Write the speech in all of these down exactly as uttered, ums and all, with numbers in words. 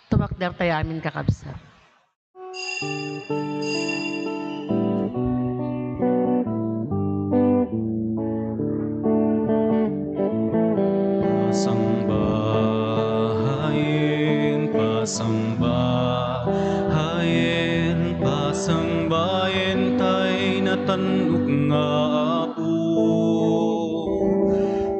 Tumakder tayo amin, kakabsat. Pasangbahayen, pasangbahayen, pasangbayen tay natannok nga Apo.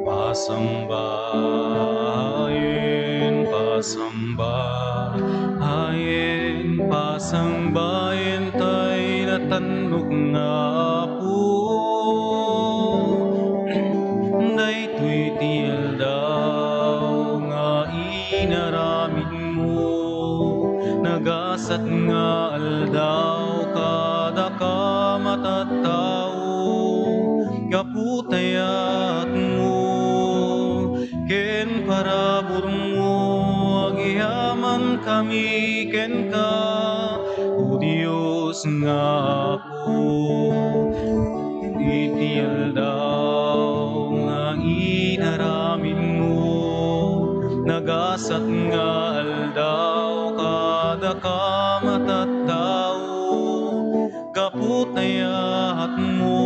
Pasangbahayen, pasangbahayen, pasangbayen tay natannok nga Apo. Daytoy ti aldaw nga inaramidmo, nagasat nga aldaw kadakami. tattao, gapu ta yaatmo ken paraburmo, agyamankami kenka, O Dios nga Apo. Iti aldaw nga inaramidmo, nagasat nga aldaw kadakam a tattao, gapu ta yaatmo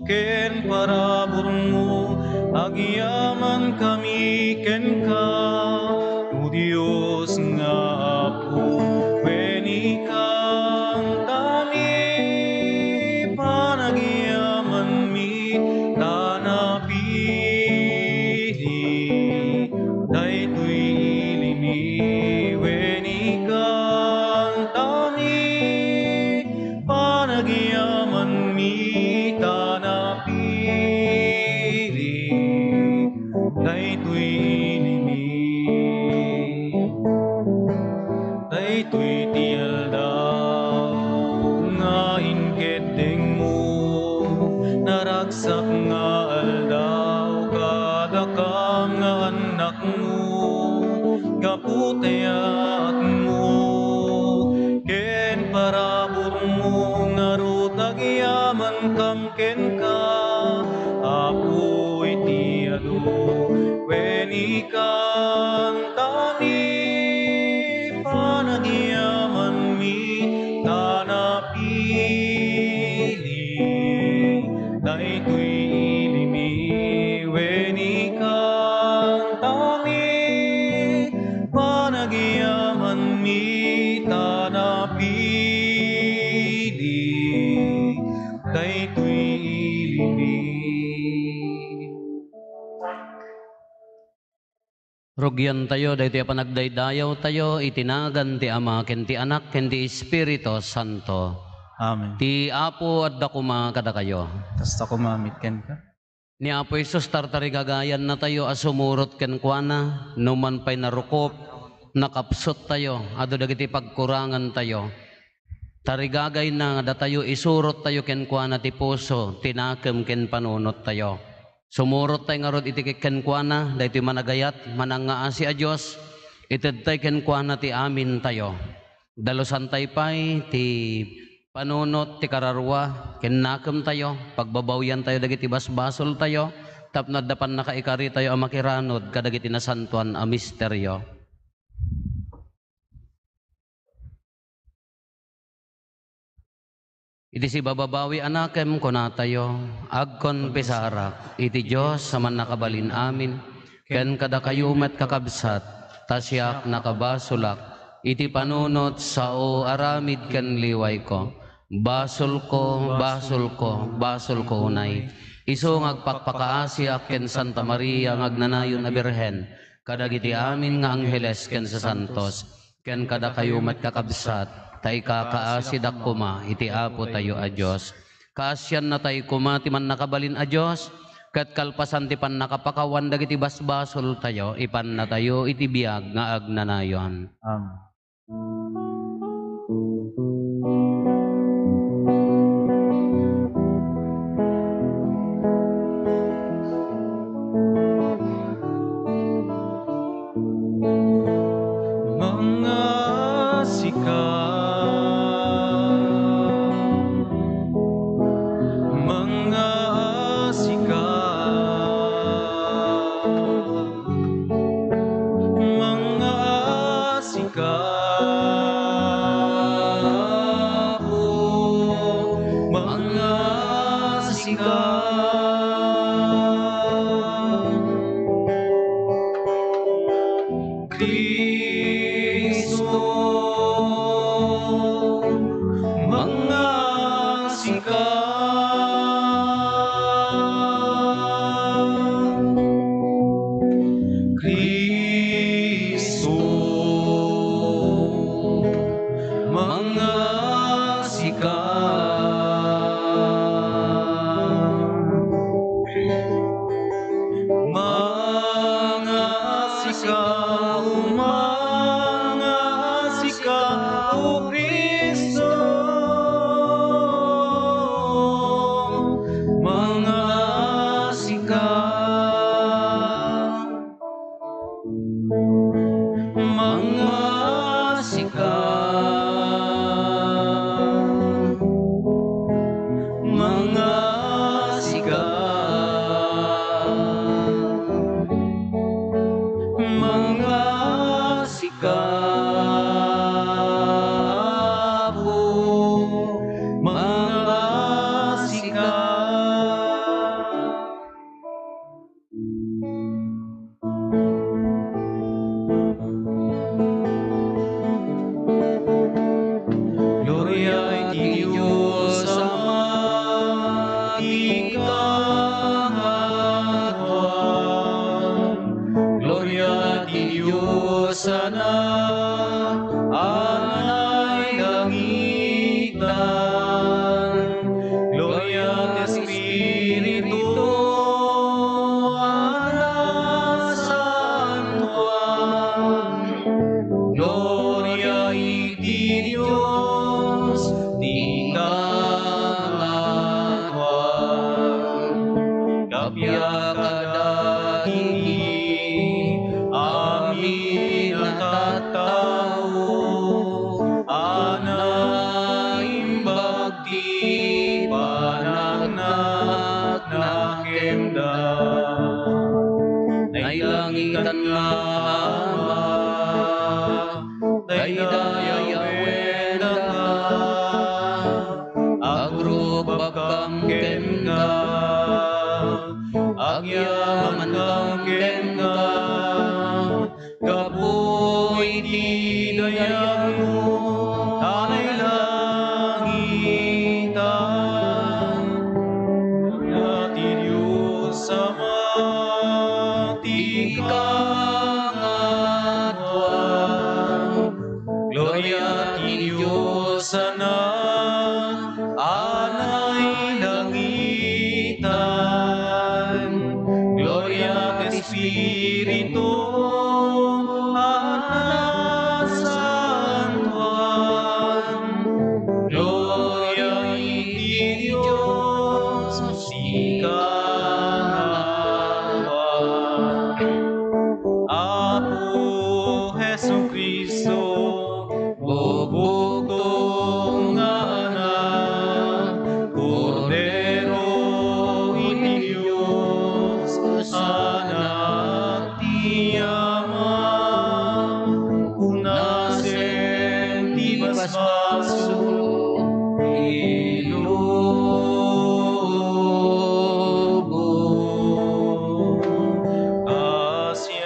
ken paraburmo, agyamankami kenka, O Dios nga Apo. Wen ikankami panagyamanmi, ta napili daytoy ilimi, wen ikankami panagyamanmi, ta napili daytoy ilimi. Daytoy ti aldaw nga inkeddengmo, naragsak nga aldaw kadakam nga annakmo, gapu ta yaatmo ken paraburmo, ngarud agyamankam kenka, Apo, iti adu. Wen ikankami panagyamanmi, ta napili daytoy ilimi. Wen ikankami panagyamanmi, ta napili daytoy ilimi. Rugiantayo daytoy a panagdaydayawtayo iti nagan ti Ama, ken ti Anak, ken ti Espiritu Santo. Amen. Ti Apo adda koma kadakayo. Kasta koma met kenka. Ni Apo Jesus, tartarigagayannatayo a sumurot kenkuana, numan pay narukop, nakapsuttayo, adu dagiti pagkurangantayo. Tarigagayna nga datayo isurottayo kenkuana ti puso, ti nakem ken panunottayo. Sumurottay ngarud iti kenkuana, daytoy managayat, manangngaasi a Dios, itedtay kenkuana ti amintayo. Dalusantay pay ti panunot ti kararua ken nakemtayo, pagbabawiantayo dagiti basbasoltayo, tapno adda pannakaikaritayo a makiranud kadagiti nasantoan a misterio. Iti sibababawi a nakem, kunatayo, agkonfesarak iti Dios a Mannakabalin-amin, ken kadakayo met, kakabsat, ta siak nakabasolak iti panunot, sao, aramid ken liwayko. Basolko, basolko, basolko unay. Isu nga agpakpakaasiak ken Santa Maria nga agnanayon a Birhen, kadagiti amin nga angheles ken sasantos, ken kadakayo met, kakabsat, ta ikakaasidak koma iti Apotayo a Dios. Kaasiannatay koma ti Mannakabalin a Dios, ket kalpasan ti pannakapakawan dagiti basbasoltayo, ipannatayo iti biag nga agnanayon. Amen. Mangngaasika, mangngaasika, mangngaasika, Apo, mangngaasika. Cristo, mangngaasika. Cristo, mangngaasika. Mangngaasika, mangngaasika, O Cristo. panangnaknakemda. Nailangitan nga Ama, daydayawenka, agrubakam kenka, agyamankam kenka, gapu iti dayagmo a nailangitan. Gloria ti Dios Ama ti kangatoan. Gloria ti Dios Anak a nailangitan. Gloria ti Espiritu a nasantoan. Gloria iti Dios ti kangatoan. Apo Jesu-Cristo, bubukto nga Anak, Kordero iti Dios, Anak ti Ama, punasen ti basbasol ti lubong. Asiannakami.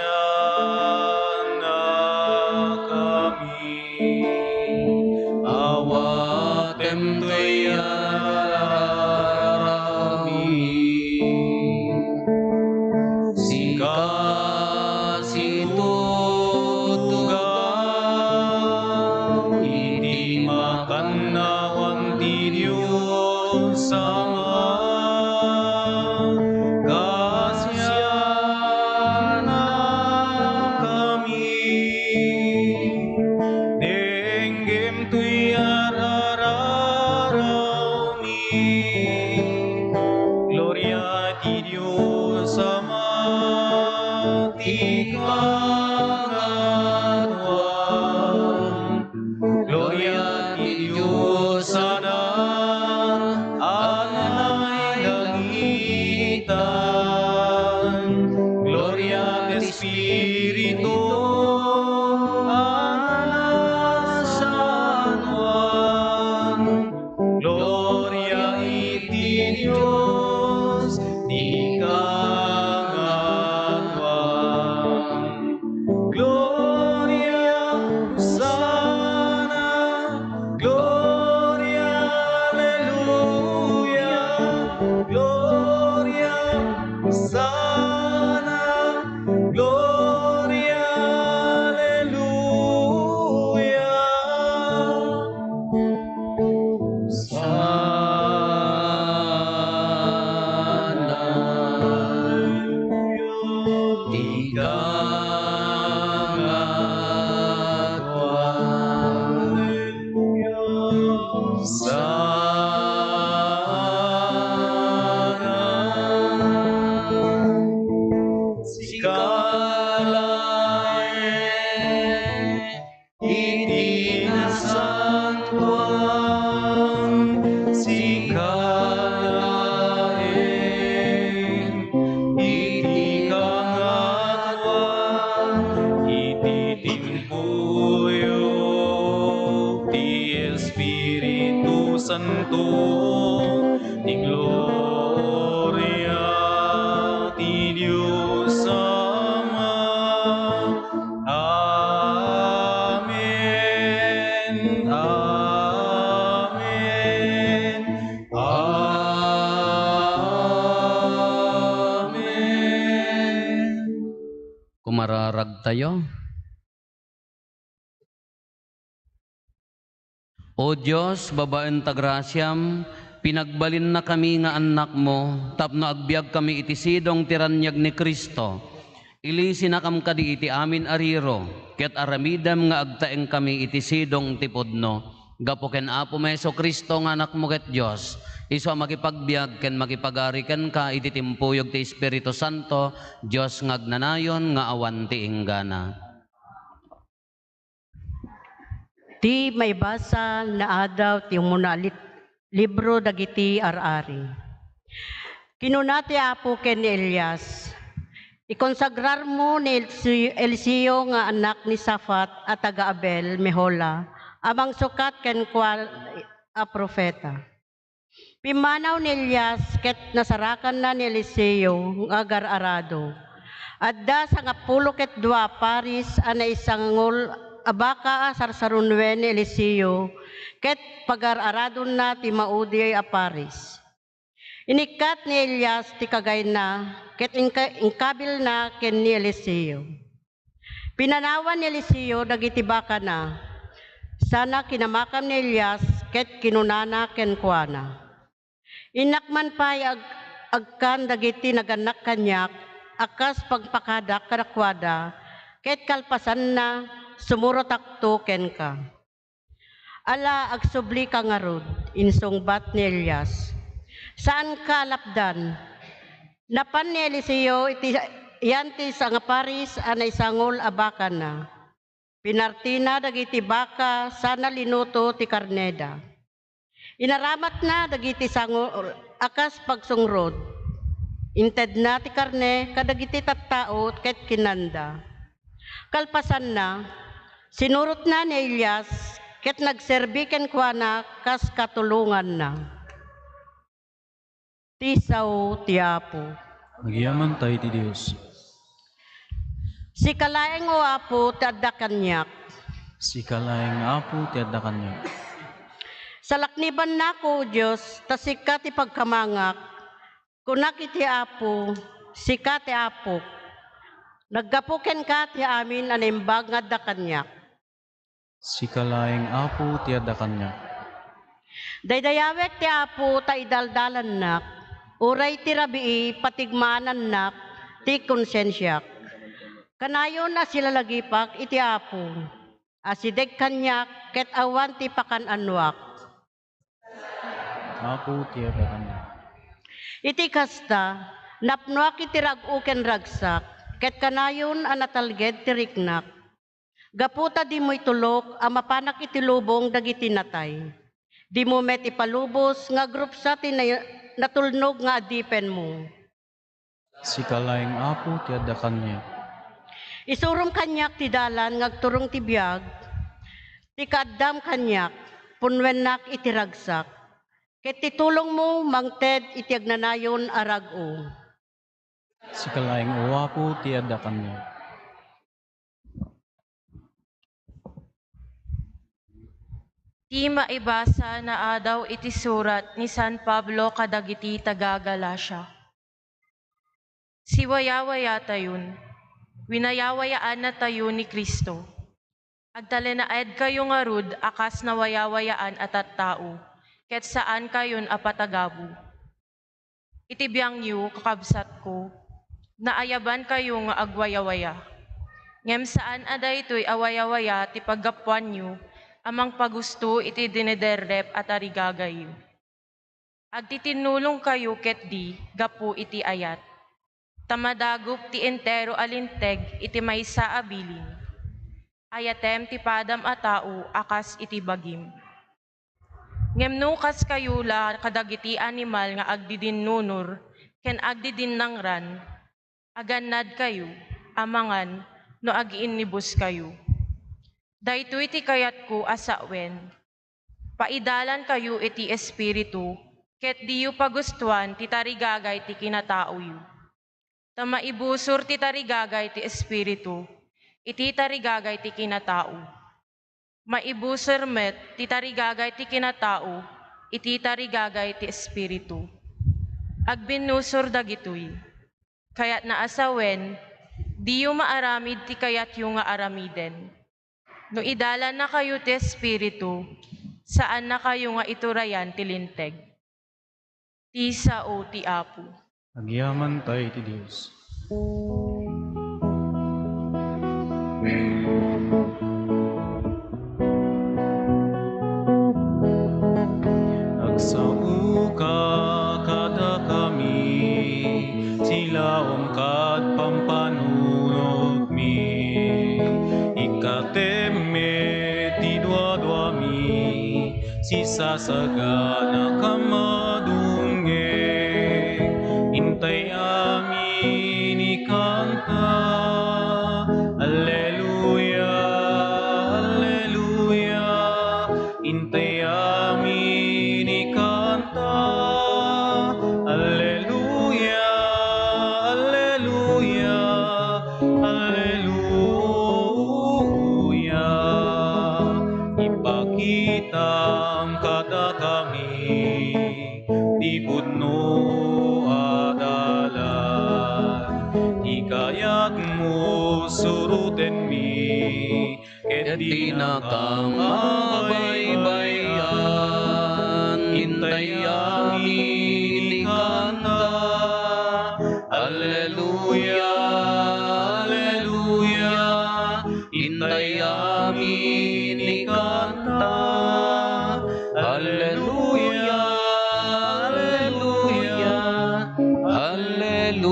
Awatem toy aramid. Sika situtugaw iti makannawan ti Dios Ama. Kasiannakami. Denggem toy ar-aramid. Gloria ti Dios Ama ti kangatoan. Gloria ti Dios Anak a nailangitan. Gloria ti Espiritu a nasantoan. Gloria iti Dios ti kangatoan. Gloria, Hosanna, Gloria, Alleluia, Gloria, Hosanna, Gloria, Alleluia. Sana ti kangatoan. Sana sika laeng iti nasantoan, sika laeng iti kangatoan, iti timpuyog ti Espiritu Santo, ti gloria ti Dios Ama. Amen. Amen. Amen. Kumararagtayo. O Dios, babaen ta grasiam, pinagbalinnakami nga annakmo tapno agbiagkami iti sidong ti raniag ni Cristo. Ilisinakam kadi iti amin a riro, ket aramidem nga agtaengkami iti sidong ti pudno. Gapu ken Apomi Jesu-Cristo nga Anakmo ket Dios, isu a makipagbiag ken makipagari kenka iti timpuyog ti Espiritu Santo, Dios nga agnanayon nga awan ti inggana. Ti maibasa nga adaw ti umuna a lit-, Libro dagiti Ar-ari. Kinuna ti Apo ken ni Elias, "Ikonsagrarmo ni Elsi-, Eliseo nga anak ni Safat a taga-Abel-Mehola a mangsukat kenkuana a profeta." Pimmanaw ni Elias ket nasarakanna ni Eliseo nga agar-arado. Adda sangapulo ket dua a paris a naisangol a baka a sarsarunuen ni Eliseo ket pagar-aradonna ti maudi a paris. Inikkat ni Elias ti kagayna ket inka-, inkabilna ken ni Eliseo. Pinanawan ni Eliseo dagiti bakana, sana kinamakam ni Elias ket kinunana kenkuana, "Innak man pay ag-, agkan dagiti nagannak kaniak a kas pagpakadak kadakuada, ket kalpasanna, sumurotakto kenka." "Ala, agsublika ngarud," insungbat ni Elias. "Saanka a lapdan." Napan ni Eliseo iti, yan ti sangaparis a naisangol a bakana. Pinartina dagiti baka sana linuto ti karneda. Inaramatna dagiti sangol a kas pagsungrod. Intedna ti karne kadagiti tattao ket kinanda. Kalpasanna, sinurotna ni Elias ket nagserbi kenkuana kas katulonganna. Ti sao ti Apo. Agyamanta iti Dios. Sika laeng, O Apo, ti adda kaniak. Sika laeng, Apo, ti adda kaniak. Salaknibannako, O Dios, ta sika ti pagkamangak. Kunak iti Apo, "Sika ti Apok. Naggapu kenka ti amin a naimbag nga adda kaniak." Sika laeng, Apo, ti adda kaniak. Daydayawek ti Apo ta idaldalannak, uray ti rabii patigmaanannak ti konsensiak. Kanayon a silalagipak iti Apo, asideg kaniak ket awan ti pakan-anoak. Apo, ti adda kaniak. Iti kasta, napnoak iti rag-o ken ragsak, ket kanayon a natalged ti riknak. Gapu ta dimo itulok a mapanak iti lubong dagiti natay. Dimo met ipalubos nga agrupsa ti na-, natulnog nga adipenmo. Sika laeng, Apo, ti adda kaniak. Isurom kaniak ti dalan nga agturong ti biag, ti kaaddam kaniak, punnoennak iti ragsak, ket ti tulongmo mangted iti agnanayon a rag-o. Sika laeng, O Apo, ti adda kaniak. Ti maibasa naadaw iti surat ni San Pablo kadagiti taga-Galacia. Siwayawayatayon, winayawayaannatayo ni Cristo. Agtalinaedkayo ngarud a kas nawayawayaan a tattao, ket saankayon a patagabu. Iti biangyo, kakabsatko, naayabankayo nga agwayawaya. Ngem saan a daytoy a wayawaya ti paggapuanyo a mangpagusto iti dinederrep a tarigagayyo. Agtitinnulongkayo ketdi gapu iti ayat, ta madagup ti entero a linteg iti maysa a bilin. Ayatem ti padam a tao a kas iti bagim. Ngem no kaskayo la kadagiti animal nga agdidinnunor ken agdidinnangran, agannadkayo a mangan no agiinnibuskayo. Daytoy ti kayatko a sawen, paidalankayo iti Espiritu, ket diyo pagustuan ti tarigagay ti kinataoyo. Ta maibusor ti tarigagay ti Espiritu iti tarigagay ti kinatao. Maibusor met ti tarigagay ti kinatao iti tarigagay ti Espiritu. Agbinnusor dagitoy. Kayatna a sawen, diyo maaramid ti kayatyo nga aramiden. No idalannakayo ti Espiritu, saannakayo nga iturayan ti Linteg. Ti sao ti Apo. Agyamanta iti Dios. Agsaoka kadakami, silaom kad pampanunotmi. Ikkatem met ti duaduami, sisasaganaka Pudno a dalan, ti kayatmo surotenmi, ket dinakam abaybay-an. Intay amin ikanta, Alleluia, Alleluia. Intay amin ikanta, Alleluia, Alleluia, Alleluia.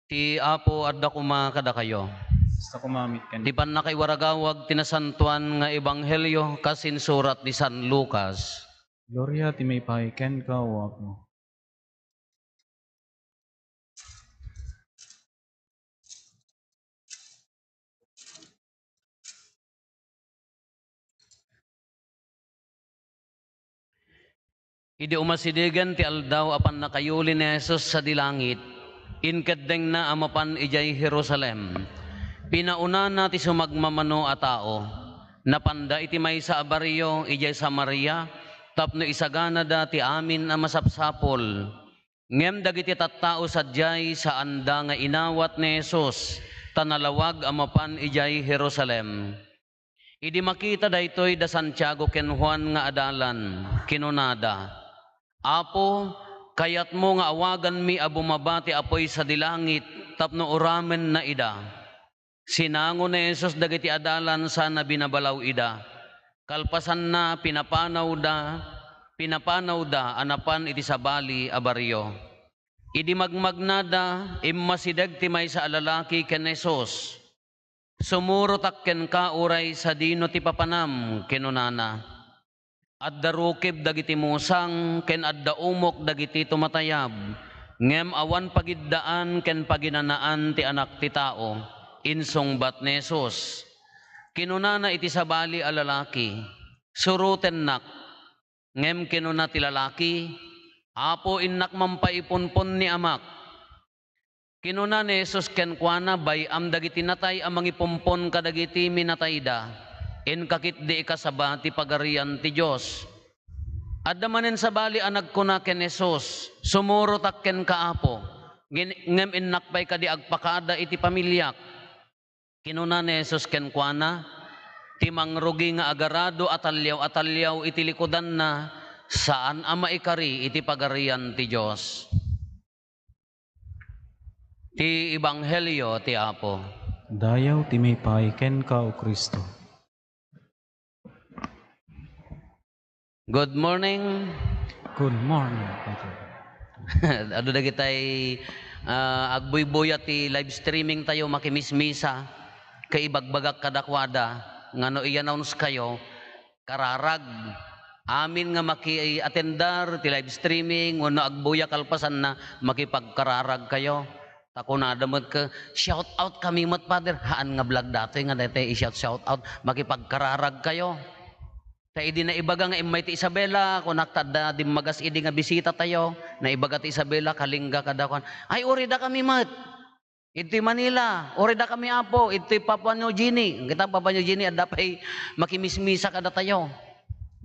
Ti Apo adda koma kadakayo. Kasta koma met kenka. Ti pannakaiwaragawag ti nasantoan nga ebanghelio kas insurat ni San Lucas. Gloria ti maipaay kenka, O Apo. Idi umasidegen ti aldaw a pannakayuli ni Jesus sadi langit, inkeddengna a mapan idiay Jerusalem. Pinaunana ti sumagmamano a tao. Napanda iti maysa a barrio idiay Samaria tapno isaganada ti amin a masapsapul. Ngem dagiti tattao sadiay, saanda nga inawat ni Jesus, ta nalawag a mapan idiay Jerusalem. Idi makita daytoy da Santiago ken Juan nga adalan, kinunada, "Apo, kayatmo nga awaganmi a bumaba ti apuy sadi langit tapno uramenna ida." Sinango ni Jesus dagiti adalan sana binabalaw ida. Kalpasanna, pinapanawda, pinapanawda a napan iti sabali a barrio. Idi magmagnada, immasideg ti maysa a lalaki ken Jesus. "Sumurotak kenka uray sadino ti papanam," kinunana. "Adda rukib dagiti musang ken adda umok dagiti tumatayab, ngem awan pagiddaan ken paginanaan ti Anak ti Tao," insungbat ni Jesus. Kinunana iti sabali a lalaki, "Surotennak." Ngem kinuna ti lalaki, "Apo, innak mampaipunpon ni amak." Kinuna ni Jesus kenkuana, "Bay-am dagiti natay a mangipunpon kadagiti minatayda, inka ketdi ikasaba ti Pagarian ti Dios." Adda manen sabali a nagkuna ken Jesus, "Sumurotak kenka, Apo, ngin-, ngem innak pay kadi agpakada iti pamiliak." Kinuna ni Jesus kenkuana, "Ti mangrugi nga agarado a taliaw a taliaw iti likudanna, saan a maikari iti Pagarian ti Dios." Ti Ebanghelio ti Apo. Dayaw ti maipaay kenka, O Cristo. Good morning. Good morning, Father. Adu dagitay, ah, agbuybuya ti live streaming tayo, makimismisa. Kaibagbagak kadakuada nga no i-announce kayo, kararag. Amin nga maki-attendar ti live streaming wenno agbuya kalpasanna, makipagkararag kayo. Ta kunada met ket, "Shout out kami met, Father." Haan nga vlog datoy nga daytoy i-shout, shout out. Makipagkararag kayo. Ta idi naibaga nga immay ti Isabela, kunak ta adda dimmagas idi nga bisita tayo. Naibaga ti Isabela, kalingga kada kuan, "Ay, urida kami met. Idtoy Manila, urida kami, Apo. Idtoy Papua New Guinea." Kita Papua New Guinea, adda pay makimismisa kada tayo.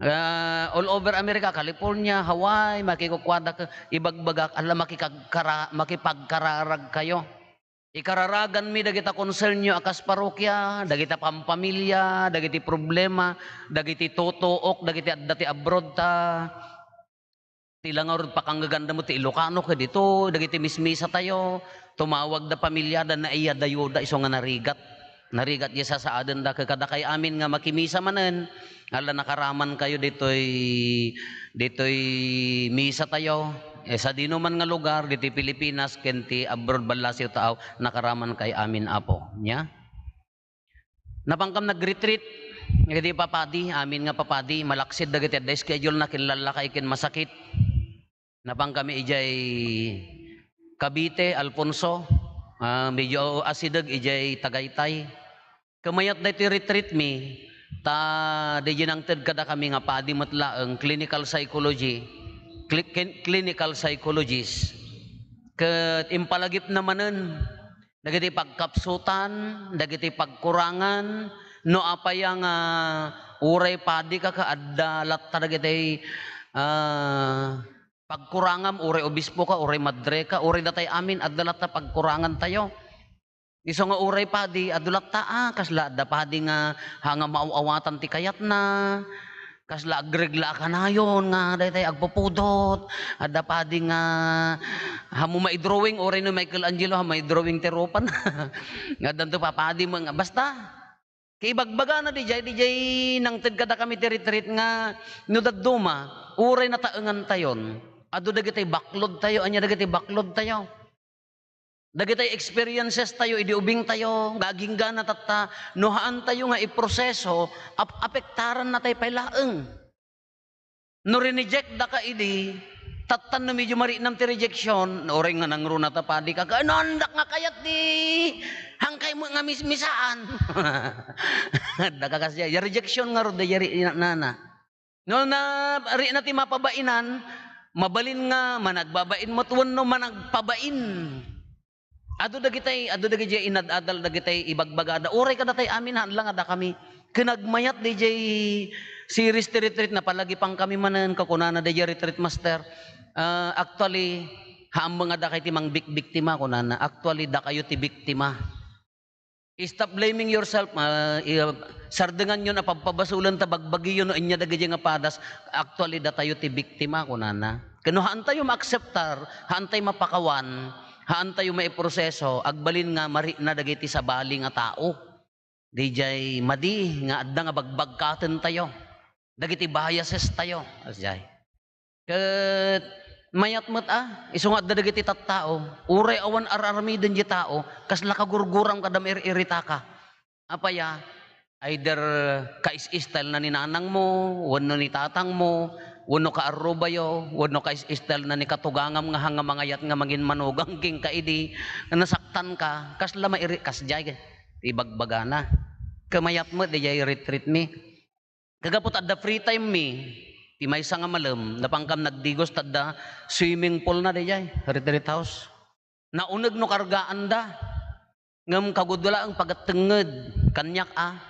Ah, all over America, California, Hawaii, makikukuada ka, ibagbagak, ala, makikagkara-, makipagkararag kayo. Ikararaganmi dagita konsernyo a kas parokya, dagita pampamilya, dagiti problema, dagiti tutuok, dagiti adda ti abroad ta. Ti la ngarud, pakangngeganda met ti Ilocano ket dito, dagiti mismisa tayo, tumawagda pamilyada, naiyadayoda isu nga narigat. Narigat diay sasaadenda ket kadakay amin nga makimisa manen, ala, nakaraman kayo ditoy, ditoy misa tayo. Eh, sadino man nga lugar, ditoy Pilipinas, ken ti abroad, ballasiw taaw, nakaraman kay amin, Apo. Nya? Napankam nag-retreat, dagiti papadi, amin nga papadi, malaksid dagiti adda schedule na, kinlallakay ken masakit. Napankami idiay Cavite, Alfonso, ah, medyo asideg idiay Tagaytay. Kamayat daytoy retreat mi, ta diay nangted kadakami nga padi met laeng, clinical psychology, cli-, ken-, clinical psychologist. Ket impalagipna manen dagiti pagkapsutan, dagiti pagkurangan, no apay nga Uray padi ka, ka adda latta dagiti, ah, pagkurangam, uray obispo ka, uray madre ka, uray datay amin, adda latta pagkurangan tayo. Isu nga uray padi, adu latta, ah, kasla adda padi nga, ha, nga maaw-awatan ti kayatna, kasla agregla a kanayon nga daytay agpupudot, adda padi nga, ha, mo maidrawing, uray no Michelangelo, ha, maidrawing ti rupana. Nga addanto papadi mo nga, basta, kaibagbagana dijay, dijay nangted kadakami ti retreat nga no dadduma, uray nataengan tayon. Adu dagitay baklod tayo, ania dagitay baklod tayo. Dagitay experiences tayo idi ubing tayo, nga aginggana tatta, no haan tayo nga iproseso, ap-, apektaran na tayo pay laeng. No rineject da ka idi, tattan no medyo marinam ti rejection, no uray nga nangruna ta padi ka, "Kaano, andak nga kayat di, hangkay mo nga mis-, misaan." Adda ka kasi, ya rejection nga ro, da yari na, na, na. No na, ari na ti mapabainan, mabalin nga managbabain met wenno managpabain. Adu dagitay, adu dagiti inad-adal dagitay ibagbagada. Uray kadatay amin, haan lang a dakami. Ken nagmayat dijay series ti retreat, napalagipang kami manen, kakunana dijay retreat master, ah, "Actually, haan nga dakay ti mangbikbiktima," kunana. "Actually, dakayo ti biktima. Stop blaming yourself, ah, i-, sardenganyon a pabpabasolen ta bagbagiyo no ania dagiti nga padas. Actually, datayo ti biktima," kunana. Ken no haan tayo maakseptar, haan tayo mapakawan, haan tayo maiproseso, agbalin nga marikna dagiti sabali nga tao. Dijay madi nga adda nga bagbagkaten tayo. Dagiti biases tayo. Asjay. Ket mayat met a, isu nga adda dagiti tattao, uray awan ar-armiden ti tao, kasla kagurguram kada mair-iritaka. Apay a, either kais-style na ni nanangmo, wenno ni tatangmo, wenno kaarrubayo, wenno kais-style na ni katugangam nga hanga mangayat nga mangin manugang kenka idi nasaktanka, kasla mairi-, kasjay ti bagbagana. Ket mayat met dijay retreat mi. Kagapu ta adda free time mi, ti maysa nga malem, napankam nagdigos ta adda swimming pool na dijay, retreat house. Nauneg no kargaanda. Ngem kagudua laeng pagattengnged kaniak a.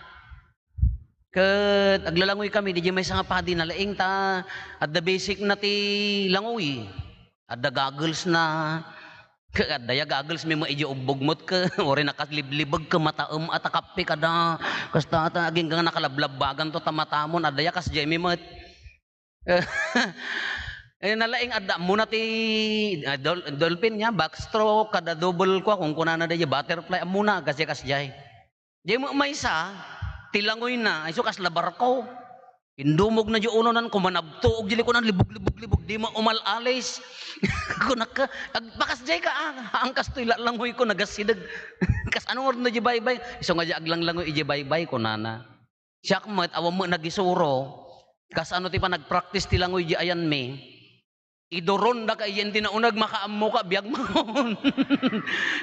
Ket aglalangoy kami, dijay maysa nga padi nalaing ta adda basic na ti langoy. Adda goggles na. Ket adda ya goggles mi met idiay ubbog met ket, uray nakaliblibeg ket mataem a ta kappek kada. Kasta ta agingga nakalablabbagan to ta matamon, adda ya kasdiay mi met. Eh, nalaing adda ammona ti, ah, dol-, dolphin niya, backstroke, kada double kua, kunkunana diay butterfly, ammona, kasdiay, kasdiay. Diay met maysa, ti langoyna, isu kasla barko. Indumogna diay ulonan, kumanabtuog diay likunan, libog, libog, libog, di met umal-alis. Kunak, agpakasdiay ka, ah, ang kastoy la langoyko, nagasideg. Kasano nga diay baybay? Isu nga diay aglanglangoy, idiay baybay, kunana. Siak met, awan met nagisuro. Kasano ti panagpractice ti langoy diay ayanmi? Iduron daka idiay ti nauneg, makaammo ka, biag maon.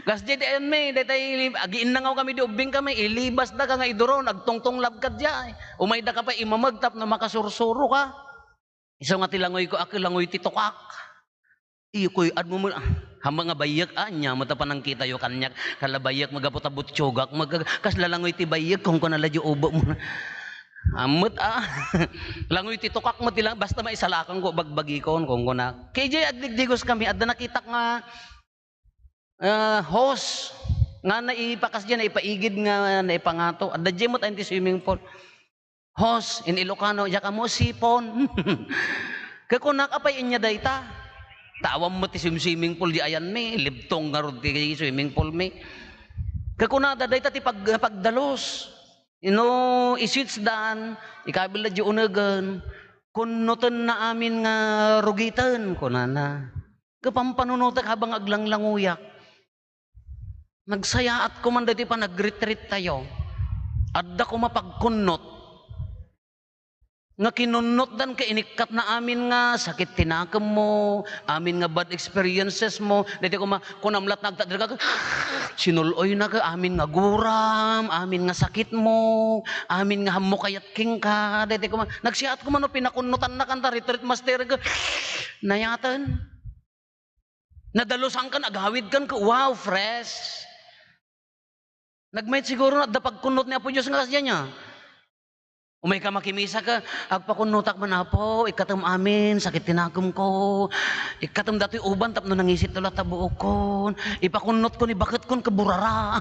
Kasdiay ti ayanmi, daytay agiinnangaw kami di ubbing kami, ilibas daka nga iduron, agtungtunglab ka diay. Umay daka pay imameg tapno makasursuro ka. Isu nga ti langoyko, a, ket langoy ti tukak. Iyo, kuy-admo met, ah, hamba nga bayyek, ah, ania met a panangkitayo kaniak, kasla bayyek, gapu ta buttiogak, mag-, kasla langoy ti bayyek, kunkuna la diay ubekmo. Ammet, ah, langoy ti tukak met ti lang, basta maisalakangko, bagbagikon, kunkuna. Ket idiay agdigdigos kami, adda nakitak nga, ah, hose, nga naipakasdiay, naipaigid nga, naipangato. Adda diay met ayan ti swimming pool. Hose in Ilocano, diak ammo, sipon. Ket kunak, apay ania dayta? Ta awan met ti swim-, swimming pool diay ayanmi, libtong ngarud ti swimming pool mi. Ket kunada, dayta ti pag-, pagdalus. Ino, i-switch dan, ikabil da diay unegen, kunnotenna amin nga rugiten, kunana. Ket pampanunotek habang aglanglangoyak. Nagsayaat koma daytoy panagretreat tayo. Adda koma pagkunnot. Nga kinunnotdan ket inikkatna amin nga sakit ti nakemmo, amin nga bad experiences mo. Daytoy koma, kunam latta nga agtatdek ka, sinul-oyna ket amin nga guram, amin nga sakitmo, amin nga hammo kayat kenka. Daytoy koma, nagsayaat koma no pinakunnotanna kanta retreat master ket nayaten. Nadalusankan, agawidkan ket, wow, fresh. Nagmayat siguro nga adda pagkunnot ni Apo Dios nga kasdiay nia. Umayka makimisa ka, "Agpakunnotak man, Apo, ikkatem amin, sakit ti nakemko. Ikkatem datoy uban tapno nangisitto latta buokkon. Ipakunnotko ni baketkon ket burara."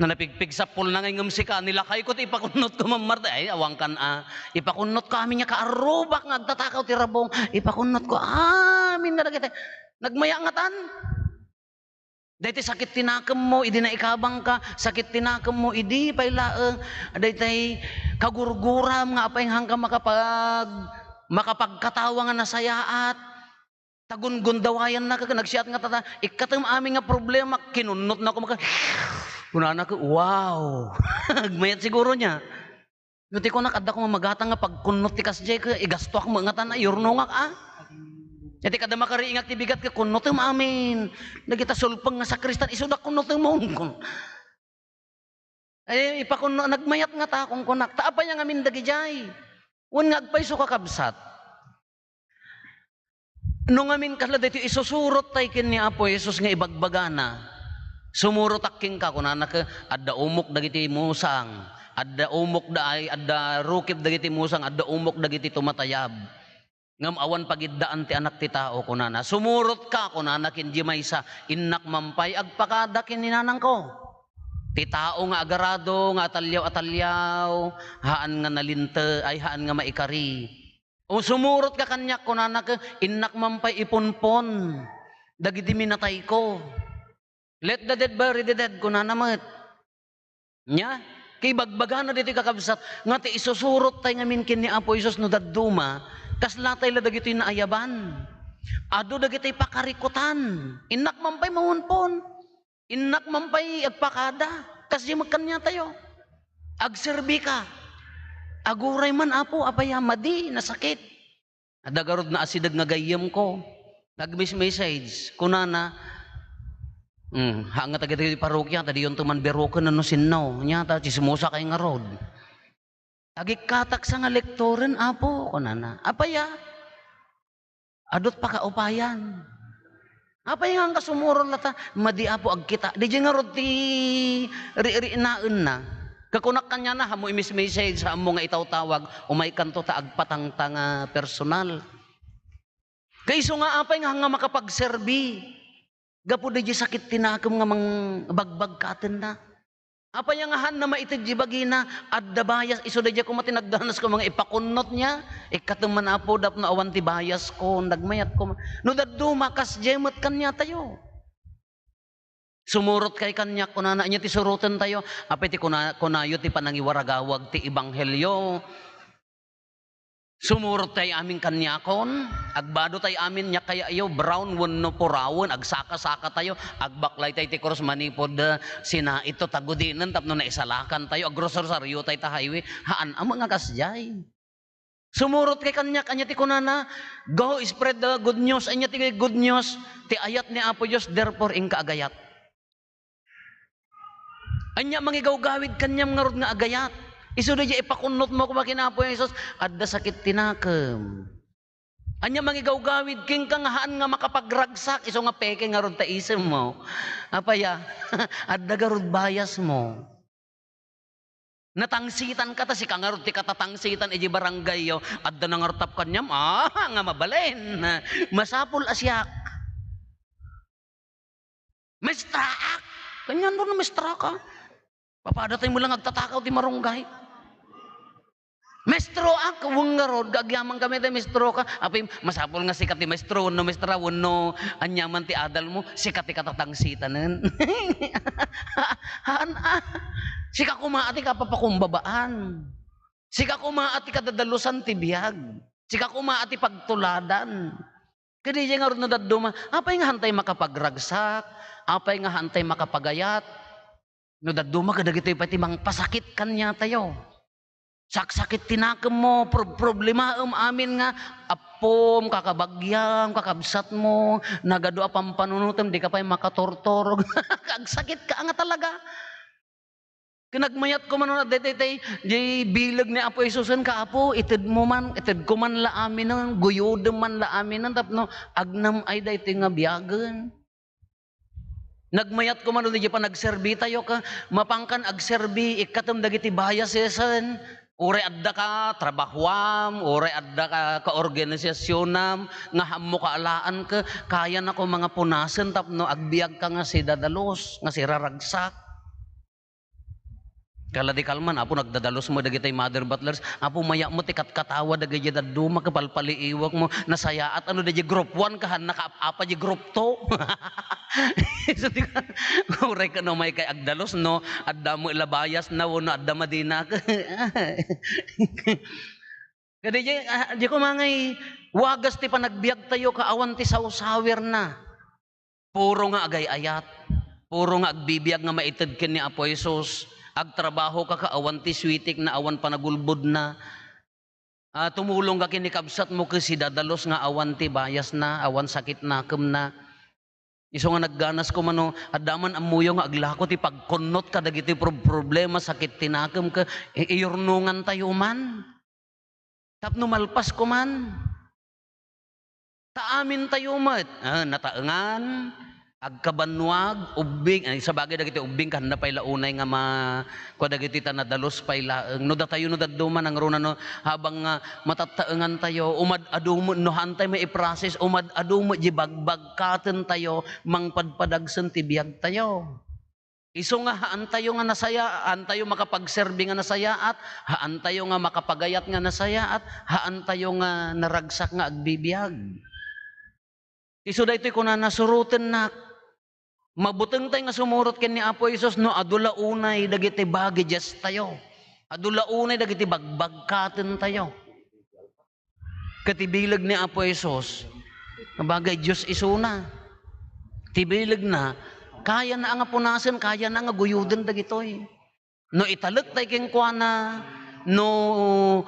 No napigpigsappulna ngay ngem sika, nilakayko ti ipakunnotko, Ma'am Marta. Ay, awankan a. Ipakunnotko amin nga kaarrubak nga agtatakaw ti rabong. Ipakunnotko amin nga dagiti. Nagmaya ngatan. Daytoy sakit ti nakemmo idi naikabangka, sakit ti nakemmo idi pay laeng, daytoy kagurguram nga apay nga haanka makapag-, makapagkatawa nga nasayaat. Ta gungundawayannaka, nagsiat nga tata, ikkatem amin nga problema, kinunnotnako maka-, kunanaka, "Wow!" Agmayat siguro nia. No ti kunak, adda koma magatang nga pagkunnot ti kasdiay, ket igastoak met ngatan a, iyurnongak a. Iti kada makariingak ti bigat, ket kunnotem amin. Dagita sulpeng nga sakristan, isuda kunnotemon. Ay, ipakunno, nagmayat ngata, kunkunak. Ta apay ngamin dagidiay? Wen nga agpayso, kakabsat. No ngamin kasla daytoy isusurot tay ken ni Apo Jesus nga ibagbagana, "Sumurotak kenka," kunana, ke, "Adda umok dagiti musang, adda umok da-, ay, adda rukib dagiti musang, adda umok dagiti tumatayab. Ngem awan pagiddaan ti Anak ti Tao," kunana. "Sumurotka," kunana ken di maysa, "Innak man pay agpakada ken ni nanangko. Ti tao nga agarado, nga atalliaw-atalliaw, haan nga nalinte-, ay, haan nga maikari." O sumurotka kaniak, kunana, ke, "Innak man pay ipunpon dagiti minatayko." "Let the dead bury the dead," kunana met. Nia, kibagbagana ditoy, kakabsat, nga ti isusurot tay ngamin ken ni Apo Jesus no dadduma, kasla tay la dagitoy naayaban. Adu dagitoy pakarikutan. "Innak man pay mapunpon." Innak man pay agpakada, kasdi met kaniatayo. Agserbika. Aguray man, Apo, apay a madi, nasakit. Adda garud naasideg nga gayyemko. Nagmes-message, kunana, hmm, haan nga taga dagiti parokya, ta diyonto man biroken no sinno. Nia ta, tsismosa kay ngarud. "Agikkatak sa nga lektoren, Apo," kunana. "Apay a? Adut pakaupayan. Apay nga haanka sumurot latta?" "Madi, Apo, agkita." Didiay ngarud ti ri-, rinaenna. Kakunak kaniana, "Ammo i-message, ammo nga itawtawag, umaykanto ta agpatangta nga personal." Kaiso nga apay nga, nga makapagserbi? Gapu daydiay sakit ti nakem nga mangbagbagkatenna. Apay nga haanna maited di bagina? Adda bias, isu daydiay koma ti nagdanas koma nga ipakunnot nia, "Ikkatem man, Apo, tapno awan ti biasko, nagmayat koma." No dadduma, kasdiay met kaniatayo. "Sumurot kay kaniak," kunana, ania ti surotentayo? Apay ti kuna-, kunayo ti panangiwaragawag ti ebanghelio. Sumurot tay amin kaniakon, agbado tay amin, nia kayatyo, brown wenno purawen, agsaka-saka tayo, agbaklay tay ti krus manipud, eh, sinaitto ta gudinen tapno naisalakan tayo, agrosarsario tay ta highway. Haan a met nga kasdiay. Sumurot kay kaniak, ania ti kunana? "Go, spread the good news." Ania ti good news? Ti ayat ni Apo Dios, therefore, inka agayat. Ania mangigawgawid kaniam ngarud nga agayat? Isu daydiay ipakunnotmo koma ken Apo Jesus, "Adda sakit ti nakem." Ania mangigawgawid kenka nga haan nga makapagragsak? Isu nga peke ngarud ta isemmo. Apay a? Adda garud biasmo. Natangsitanka ta sika ngarud ti katatangsitan idiay barangayyo. Adda nangartap kaniam, ah, nga mabalin. Masapul a siak. Maestraak! Kaniano no maestraka? Papadatay mo lang agtatakaw ti marunggay. "Maestroak, wen ngarud, agyaman kami ti maestroka." Apay, masapul nga sika ti maestro wenno maestra wenno aniaman ti adalmo, sika ti katatangsitanen. Haan a. Sika koma a ti kapapakumbabaan. Sika koma a ti kadadalusan ti biag. Sika koma a ti pagtuladan. Kadi diay ngarud no dadduma, apay nga haantay makapagragsak, apay nga haantay makapagayat, no dadduma kadagitoy pay ti mangpasakit kaniatayo. Saksakit ti nakemmo, pro-, problemaem amin nga appom, kakabagiam, kakabsatmo, nagadu a pampanunotem, dika pay makaturturog. Agsakitka nga talaga. Ken nagmayat koma no, daytoy tay, diay bileg ni Apo Jesusen, ka, "Apo, itedmo man, itedko man la aminen, guyodem man la aminen, tapno agnam-ay daytoy nga biagen." Nagmayat koma no, diay panagserbi tayo, ka, "Mapankan agserbi, ikkatem dagiti biasesen." Uray adda ka trabahoam, uray adda ka kaorganisasionam, nga ammo ka alaanka, kayana koma nga punasen tapno agbiagka nga sidadalus, nga siraragsak. Kala di kalman, Apo, nagdadalus mo dagiti mother butlers. Apo, mayat mo ti katkatawa dagiti dadduma, kapalpaliiwak mo. Nasayaat, ano, dagiti group one, kahan nakaap-apa di group two. So, di ka, uray ka no, may kay agdalus, no? Adda mo ilabayas na, no? Adda madina ka. Kadi, di, ah, di ko mangay, wagas ti panagbiag tayo, kaawan ti sawsawir na. Puro nga agay-ayat, puro nga agbibiag nga maited ken ni Apo Jesus. Agtrabaho ka, ka awan ti switik na, awan panagulbod na. Ah, tumulong ka ken ni kabsat mo, ket sidadalus nga awan ti bayas na, awan sakit nakem na. Isu nga nagganas ko mano, adda man ammoyo nga aglako ti pagkunnot kadagiti prob-, problema, sakit ti nakem, ke, i-, iyurnongan tayo man. Tapno malpas ko man. Ta amin tayo met, ah, nataengan, agkabannuag, ubbing, ay, sabagay dagiti ubbing, kanda pay la unay nga ma-, kua dagiti ta nadalus pay laeng. No datayo, no dadduma, nangruna, no, habang nga matattaengan tayo, umad-adu met, no, haantay maiprocess, umad-adu met di bagbagkaten tayo, mangpadpadagsen ti biag tayo. Isu nga haantayo nga nasaya-, haantayo makapagserbi nga nasayaat, haantayo nga makapagayat nga nasayaat, haantayo nga naragsak nga agbibiag. Isu daytoy kunana, "Surotennak." Mabuteng tay nga sumurot ken ni Apo Jesus no adu la unay dagiti baggage tayo. Adu la unay dagiti bagbagkaten tayo. Ket ti bileg ni Apo Jesus, bagay Dios isuna. Ti bilegna, kayana nga punasen, kayana nga guyoden dagitoy. No italek tay kenkuana, no,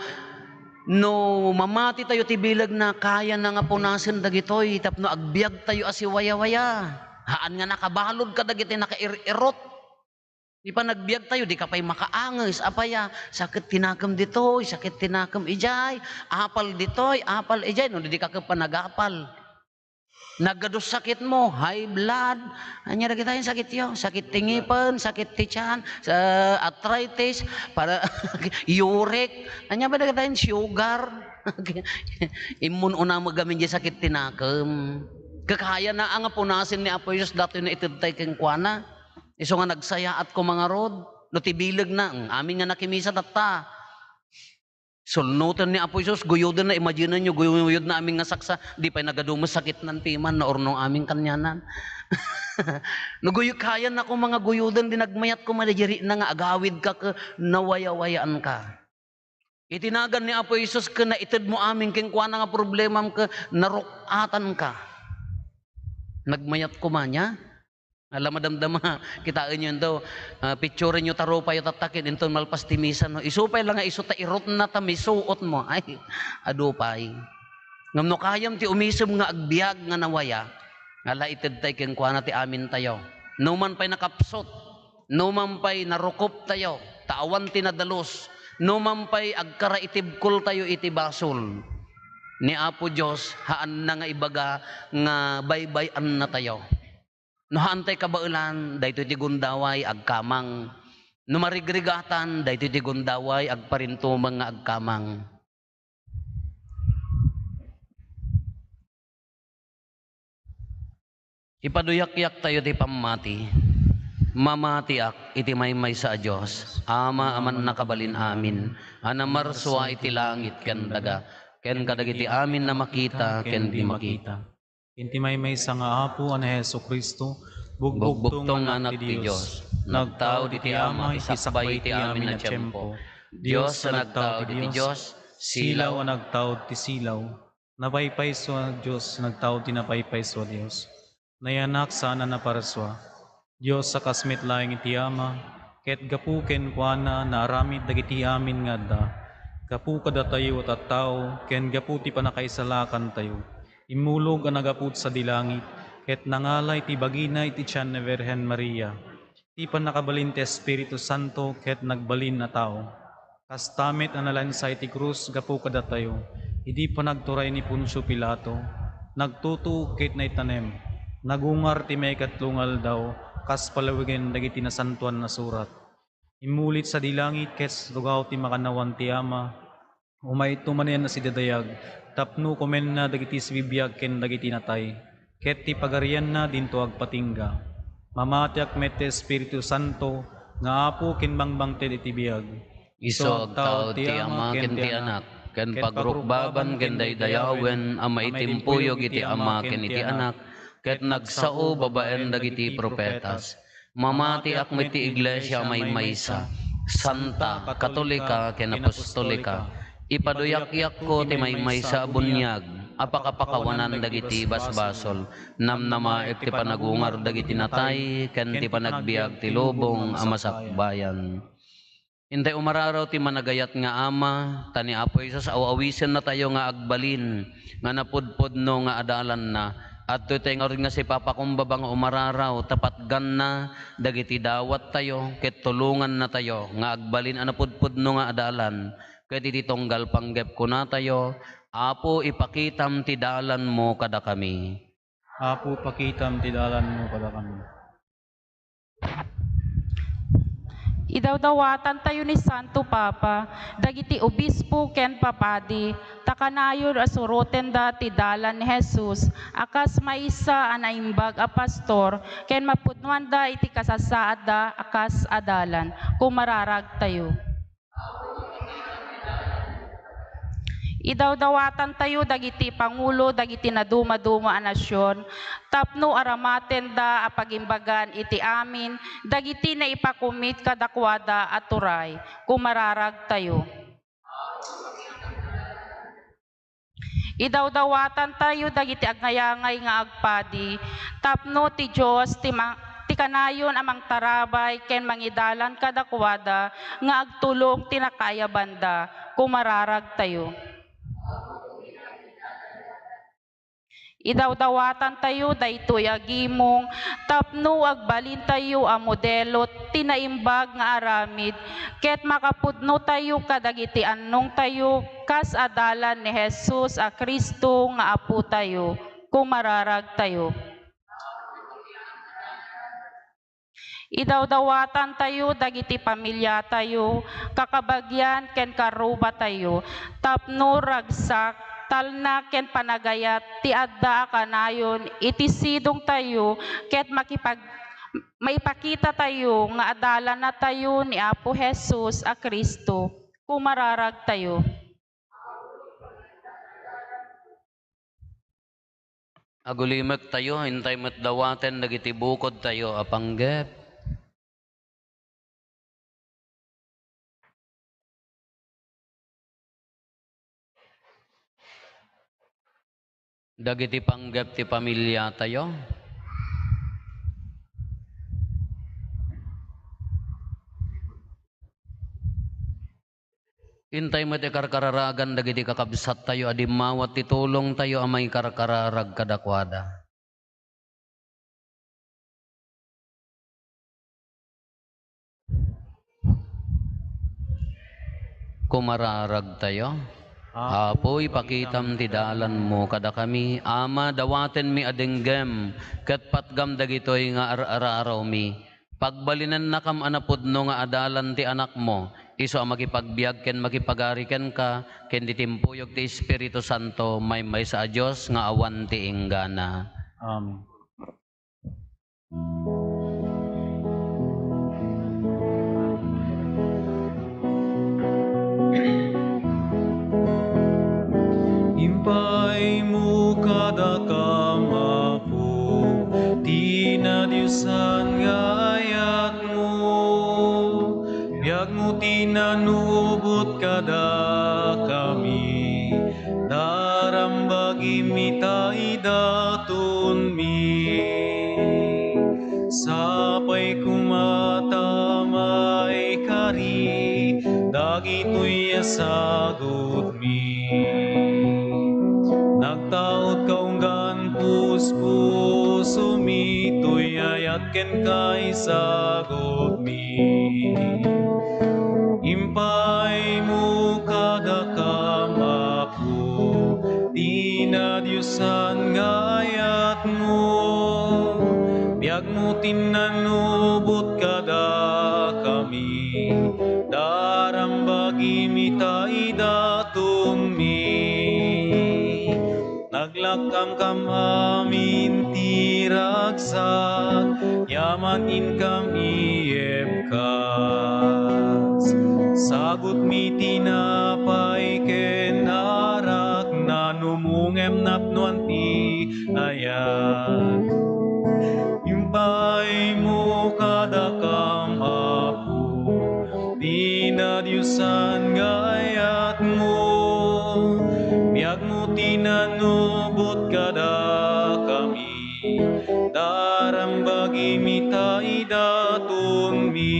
no mamati tayo ti bilegna, kayana nga punasen dagitoy tapno agbiag tayo a siwayawaya. Haan nga nakabalud kadagiti nakair-irot. Ti panagbiag tayo, di ka pay makaanges. Apay a, sakit ti nakem ditoy, sakit ti nakem idiay, apal ditoy, apal idiay, no, di ka ket panagapal. Nagadu sakit mo, high blood. Ania dagita nga sakit yo? Sakit ti ngipen, sakit ti tiyan, sa arthritis, para, uric. Ania ba dagita nga sugar? Immun una mo gamin di sakit ti nakem. Kakayana nga punasen ni Apo Jesus datoy nga ited tay kenkuana. Isu nga nagsayaat koma ngarud, no ti bilegna, mm, amin nga nakimisa tatta. Sulnoten ni Apo Jesus, guyodenna, imagine-yo, guyodna amin nga saksa, di pay nagadu met sakitnan piman, naurnong amin kanianan. No guyo-, kayana koma nga guyoden, di nagmayat koma, di rikna nga agawidka ket nawayawayaanka. Iti nagan ni Apo Jesus ket naited mo amin kenkuana nga problemam ket naruk-atanka. Nagmayat koma nia? Ala, madamdama, kitaenyo into, ah, picturenyo ta rupayo tatta ken inton malpas ti misa, no? Isu pay la nga isu ta irutna ta misuot mo. Ay, adu pay. Ngem no kayam ti umisem nga agbiag nga nawaya, ala, ited tay kenkuana ti amintayo. No man pay nakapsut, no man pay narukop tayo, ta awan ti nadalus, no man pay agkaraitibkol tayo iti basol, ni Apo Dios haanna nga ibaga nga baybay-annatayo. No haantay kabaelan, daytoy ti gundaway agkamang. No marigrigatan, daytoy ti gundaway agparintumeng nga agkamang. Ipaduyakyak tayo ti pammati. Mamatiak iti maymaysa a Dios, Ama a Mannakabalin Amin, a namarsua iti langit ken daga, ken kadagiti amin a makita ken di makita. Iti maymaysa nga Apo a ni Jesu-Cristo, bugbugtong nga Anak ti Dios, nagtaud iti Ama iti sakbay iti amin a tiempo. Dios a nagtaud iti Dios, silaw a nagtaud ti silaw. Napaypayso a Dios, nagtaud ti napaypayso a Dios. Nayanak saan a naparsua. Dios a kas met laeng iti Ama, ket gapu kenkuana naaramid dagiti amin nga adda. Gapu kadatayo a tattao, ken gapu ti pannakaisalakantayo, immulog a naggapu sadi langit, ket nangala iti bagina iti tian ni Birhen Maria. Iti pannakabalin ti Espiritu Santo ket nagbalin a tao. Kasta met a nalansa iti krus gapu kadatayo, idi panagturay ni Poncio Pilato, nagtutuok ket naitanem. Nagungar ti maikatlo nga aldaw, kas palawigen dagiti Nasantoan a Surat. Immulit sadi langit ket rugaw ti makannawan ti Ama, umayto manen a sidadayag, tapno kumenna dagiti sibibiag ken dagiti natay, ket ti pagarianna dinto agpatingga. Mamatiak met ti Espiritu Santo nga Apo ken bangbangted iti biag. Isu agtaud ti Ama ken ti Anak, ken pagrukbaban ken daydayawen a maitimpuyog iti Ama ken iti Anak, ket nagsao babaen dagiti profetas. Mamatiak met ti iglesia a maymaysa, santa, katolika, ken apostolika. Ipaduyakyakko ti maymaysa a buniag a pakapakawanan dagiti basbasol. Namnamaek ti panagungar dagiti natay ken ti panagbiag ti lubong a masakbayan. Intay umararaw ti managayat nga Ama, ta ni Apo Jesus aw-awisiennatayo nga agbalin nga napudpudno nga adalanna. Adtoy tay ngarud nga sipapakumbaba nga umararaw, ta patganna dagiti dawattayo, ket tulongannatayo nga agbalin a napudpudno nga adalan. Ket iti tunggal panggep kunatayo, Apo, ipakitam ti dalanmo kadakami. Apo, pakitam ti dalanmo kadakami. Idawdawatantayo ni Santo Papa, dagiti obispo ken papadi, ta kanayon a surotenda ti dalan ni Jesus a kas maysa a naimbag a pastor ken mapudnoanda iti kasasaadda a kas adalan. Kumararagtayo. Idawdawatantayo dagiti pangulo dagiti nadumaduma a nasion tapno aramatenda a pagimbagan iti amin dagiti naipakumit kadakuada a turay. Kumararagtayo. Idawdawatantayo dagiti agnayangay nga agpadi tapno ti Dios ti ma-, ti kanayon a mangtarabay ken mangidalan kadakuada nga agtulong ti nakaayabanda. Kumararagtayo. Idawdawatantayo daytoy a gimong tapno agbalintayo a modelo ti naimbag nga aramid ket makapudnotayo kadagiti annongtayo kas adalan ni Jesus a Cristo nga Apotayo. Kumararagtayo. Idawdawatantayo dagiti pamiliatayo, kakabagian ken karrubatayo, tapno ragsak, talna ken panagayat ti adda a kanayon iti sidongtayo ket makipag-, maipakitatayo nga adalannatayo ni Apo Jesus a Cristo. Kumararagtayo. Agulimektayo, intay met dawaten dagiti bukodtayo a panggep. Dagiti panggep ti pamiliatayo. Intay met ikarkararagan dagiti kakabsattayo a dimmawat ti tulongtayo a maikarkararag kadakuada. Kumararagtayo. Apo, ipakitam ti dalanmo kadakami. Ama, dawatenmi a denggem ket patgam dagitoy nga ar-ararawmi. Pagbalinennakam a napudno nga adalan ti Anakmo, isu a makipagbiag ken makipagari kenka, ken ti timpuyog ti Espiritu Santo, maymaysa a Dios nga awan ti inggana. Amen. Impaymo kadakam, Apo, ti nadiosan nga ayatmo. Biagmo ti nanubot kadakami, tarambagim ita idatonmi. Sapay koma ta maikari dagitoy a sagutmi. Nagtaudka unggan puspusomi, toy ayat kenka isagutmi. Impaymo kadakam, Apo, ti nadiosan nga ayatmo. Biagmo ti nanubot kadakami. ta idatonmi. Naglakkamkam amin ti ragsak, yaman inkam iyebkas. Sagutmi tinapay ken arak, nanumongem napnoan ti ayat. Impaaymo kadakam, Apo, ti nadiosan nga ayatmo. Biagmo ti nanubot kadakami. Darambagimi ta idatonmi.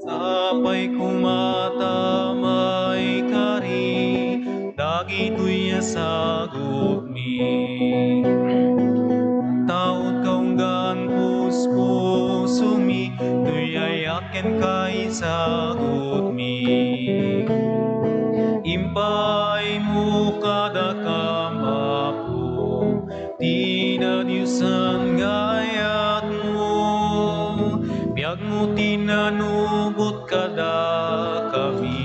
Sapay koma ta maikari dagitoy a sagutmi. Taud kaunggan puspusomi, toy ayak kenka isagutmi. Impaaymo kadakam, Apo, ti nadiosan nga ayatmo. Biagmo ti nanubot kadakami.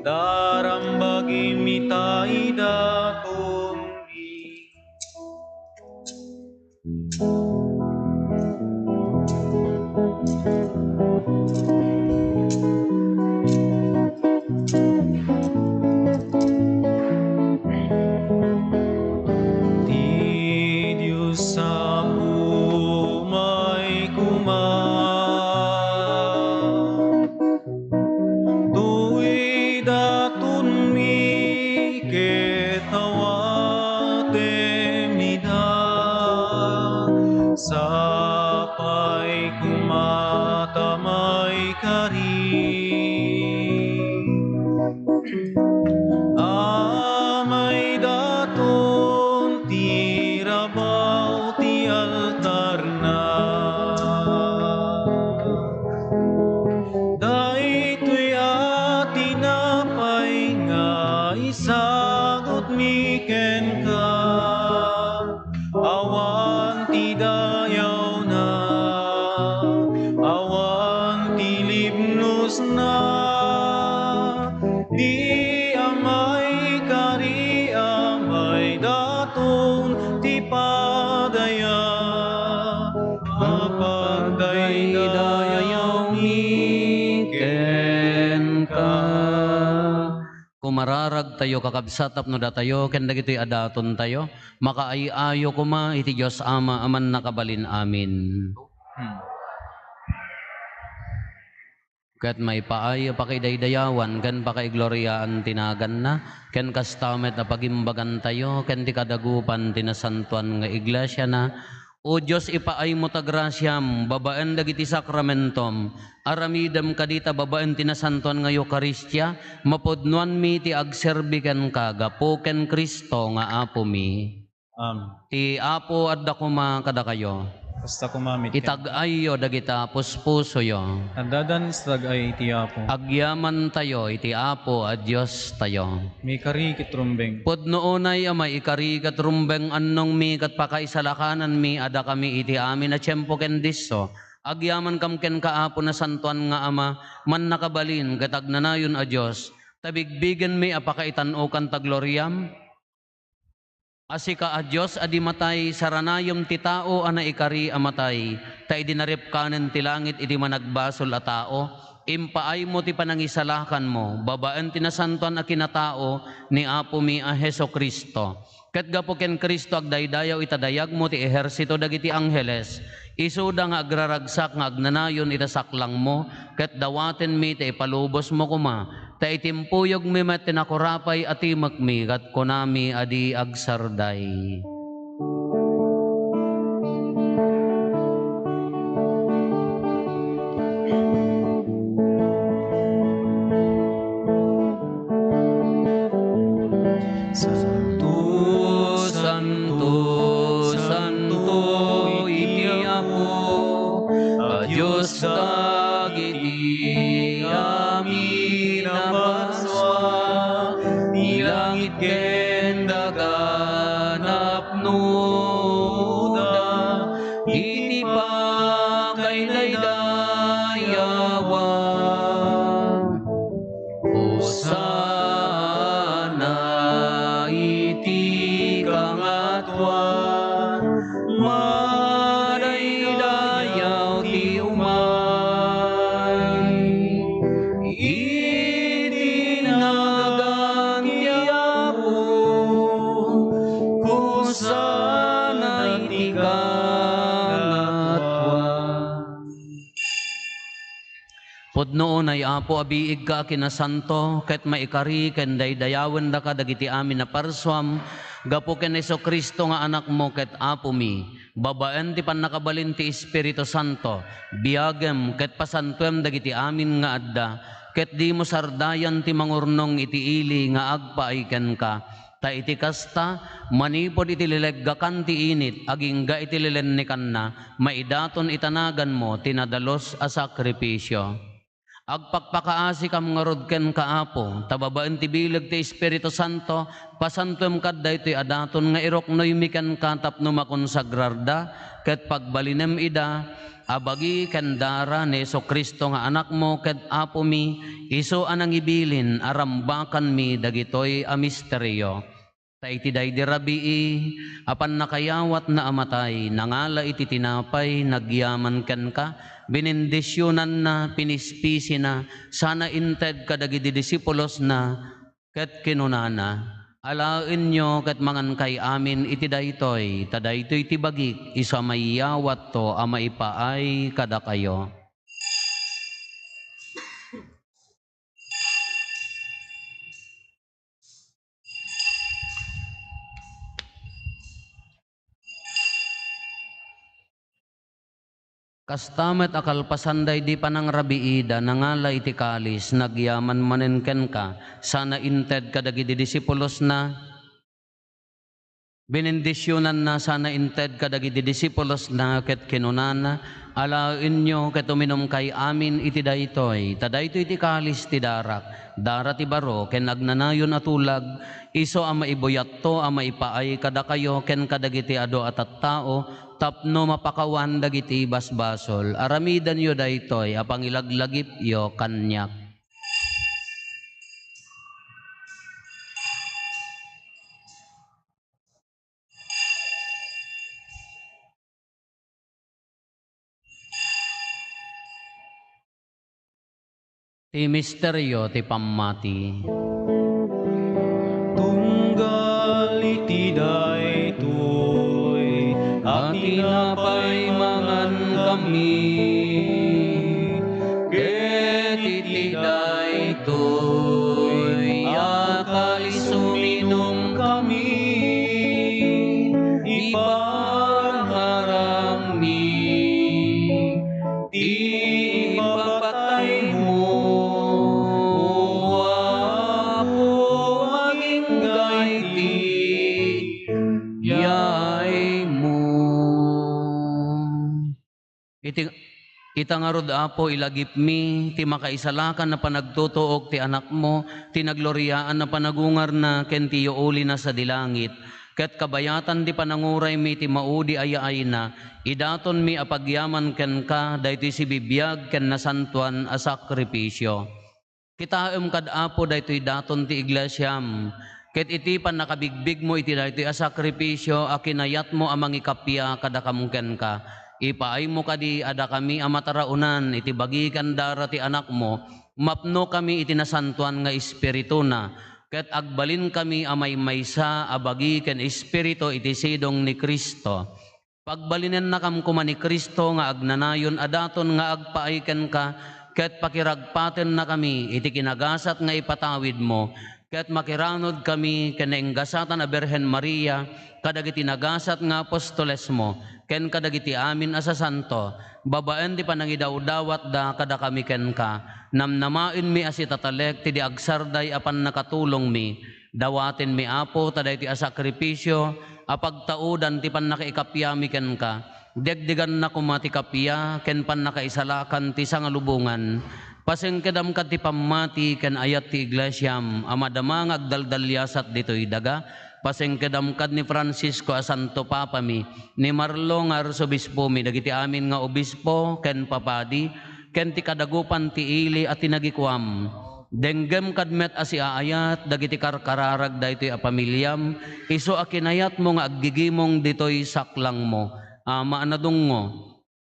Darambagimi ta idatonmi. Ti Dios a umay koma. Toy datonmi ket awatem ida, sapay koma ta maikari. Amay daton ti rabaw ti altarna. Daytoy a tinapay nga isagutmi kenka, awan ti dayawna, awan ti libnosna, di a maikari a maidaton ti padaya a pagdaydayawmi kenka. Kumararagtayo, kakabsat, tapno datayo ken dagitoy a datontayo, makaay-ayo koma iti Dios Ama a Mannakabalin-amin. Hmm. Ket maipaay a pakaidaydayawan ken pakaigloriaan ti naganna, ken kasta met a pagimbagantayo ken ti kadagupan ti nasantoan nga iglesiana. O Dios, ipaaymo ta grasiam babaen dagiti sakramentom. Aramidem kadi ta babaen ti nasantoan nga Eukaristia, mapudnoanmi ti agserbi kenka gapu ken Cristo nga Apomi. Amen. Ti Apo adda koma kadakayo. Kasta koma met kenka. Itag-ayyo dagita puspusoyo. Addadan sa tag-ay iti Apo. Agyamantayo iti Apo a Diostayo. Maikari ket rumbeng. Pudno unay a maikari ket rumbeng, annongmi ket pakaisalakananmi a dakami iti amin a tiempo ken disso. Agyamankam kenka, Apo, nasantoan nga Ama, mannakabalin ket agnanayon a Dios, ta bigbigenmi a pakaitan-okan ta gloriam. A sika a Dios a di matay, saranayom ti tao a naikari a matay, ta idi naripkanen ti langit iti managbasol a tao, impaaymo ti panangisalakanmo babaen ti nasantoan a kinatao ni Apomi a Jesu-Cristo. Ket gapu ken Cristo, agdaydayaw ita dayagmo ti ehersito dagiti angheles, isuda nga agraragsak nga agnanayon ita saklangmo, ket dawatenmi ta ipalubosmo koma, ta itimpuyogmi met ti nakurapay a timekmi ket kunami a di agsarday. Santo, santo, santo iti Apo a Dios dagiti amin a banua, ti langit ken daga napnoda iti pakaidaydayawan. Pudno unay, Apo, a biigka a kinasanto, ket maikari ken daydayawendaka dagiti amin a parsuam, gapu ken Jesu-Cristo nga Anakmo ket Apomi, babaen ti pannakabalin ti Espiritu Santo, biagem ket pasantoem dagiti amin nga adda, ket dimo sardayan ti mangurnong iti ili nga agpaay kenka. Ta iti kasta, manipud iti lileggakan ti init agingga iti lilennekanna, maidaton iti naganmo ti nadalus a sakripisio. Agpakpakaasikam ngarud kenka, Apo, ta babaen ti bileg ti Espiritu Santo, pasantoem kad daytoy a daton nga iruknoymi kenka tapno makonsagrarda ket pagbalinem ida a bagi ken dara ni Jesu-Cristo nga Anakmo ket Apomi, isu a nangibilin a rambakanmi dagitoy a misterio. Ta iti daydi rabii a pannakayawatna a matay, nangala iti tinapay, nagyaman kenka, binindisionanna, pinispisina, sana inted kadagiti disipulosna, ket kinunana, "Alaenyo ket mangankay amin iti daytoy, ta daytoy ti bagik, isu a maiyawatto a maipaay kadakayo." Kasta met a kalpasan daydi panangrabiida, nangala iti kalis, nagyaman manen kenka, sana inted kadagiti disipulosna, binindisionanna, sana inted kadagiti disipulosna, ket kinunana, "Alaenyo ket uminumkay amin iti daytoy, ta daytoy ti kalis ti darak, dara ti baro ken agnanayon a tulag, isu a maibuyatto a maipaay kadakayo ken kadagiti adu a tattao tapno mapakawan dagiti basbasol. Aramidenyo daytoy a pangilaglagipyo kaniak." Ti misterio ti pammati. Tunggal iti daytoy a tinapay mangankami, ket iti daytoy a kalis uminumkami, iparangarangmi ti ipapataymo, O Apo, agingga iti biaymo. Iti, ita ngarud, Apo, ilagipmi ti makaisalakan a panagtutuok ti Anakmo, ti nagloriaan a panagungarna ken ti yuulina sadi langit, ket kabayatan ti pananguraymi ti maudi a yaayna, idatonmi a pagyaman kenka daytoy sibibiag ken nasantoan a sakripisio. Kitaem kad, Apo, daytoy daton ti iglesiam, ket iti pannakabigbigmo iti daytoy a sakripisio a kinayatmo a mangikappia kadakam kenka, ipaaymo kadi a dakami a mataraonan iti bagi ken dara ti Anakmo, mapnokami iti Nasantoan nga Espirituna, ket agbalinkami a maymaysa a bagi ken espiritu iti sidong ni Cristo. Pagbalinennakam koma ni Cristo nga agnanayon a daton nga agpaay kenka, ket pakiragpatennakami iti kinagasat nga ipatawidmo, ket makiranudkami ken nainggasatan a Birhen Maria, kadagiti nagasat nga apostolesmo, ken kadagiti amin a sasanto, babaen ti panangidawdawatda kadakami kenka. Namnamaenmi a sitatalek ti di agsarday a pannakatulongmi. Dawatenmi, Apo, ta daytoy a sakripisio a pagtaudan ti pannakaikappiami kenka. Degdeganna koma ti kappia ken pannakaisalakan ti sangalubongan. Pasengkedam kad ti pammati ken ayat ti iglesiam a madama nga agdaldaliasat ditoy daga. Pasengkedam kad ni Francisco a Santo Papami, ni Marlo nga Arsobispomi, dagiti amin nga obispo ken papadi, ken ti kadagupan ti ili a tinagikuam. Denggem kad met a siaayat dagiti karkararag daytoy a pamiliam, isu a kinayatmo nga aggigimong ditoy saklangmo, Ama a nadungngo.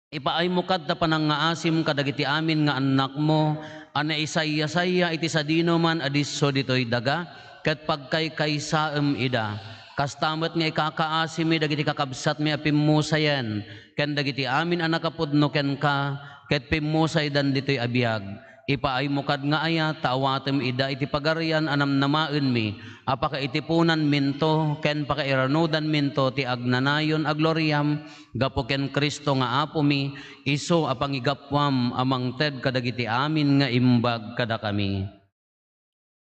Ipaaymo kad ta panangngaasim kadagiti amin nga annakmo a naisayasaya iti sadinoman a disso ditoy daga, ket pagkaykaysaem ida. Kasta met nga ikakaasimi dagiti kakabsatmi a pimmusayen, ken dagiti amin a nakapudno kenka, ket pimmusaydan ditoy a biag. Ipaaymo kad nga ayat ta awatem ida iti pagarian a namnamaenmi a pakaitiponanminto ken pakairanudanminto ti agnanayon a gloriam gapu ken Cristo nga Apomi, isu a pangigapuam a mangted kadagiti amin nga imbag kadakami.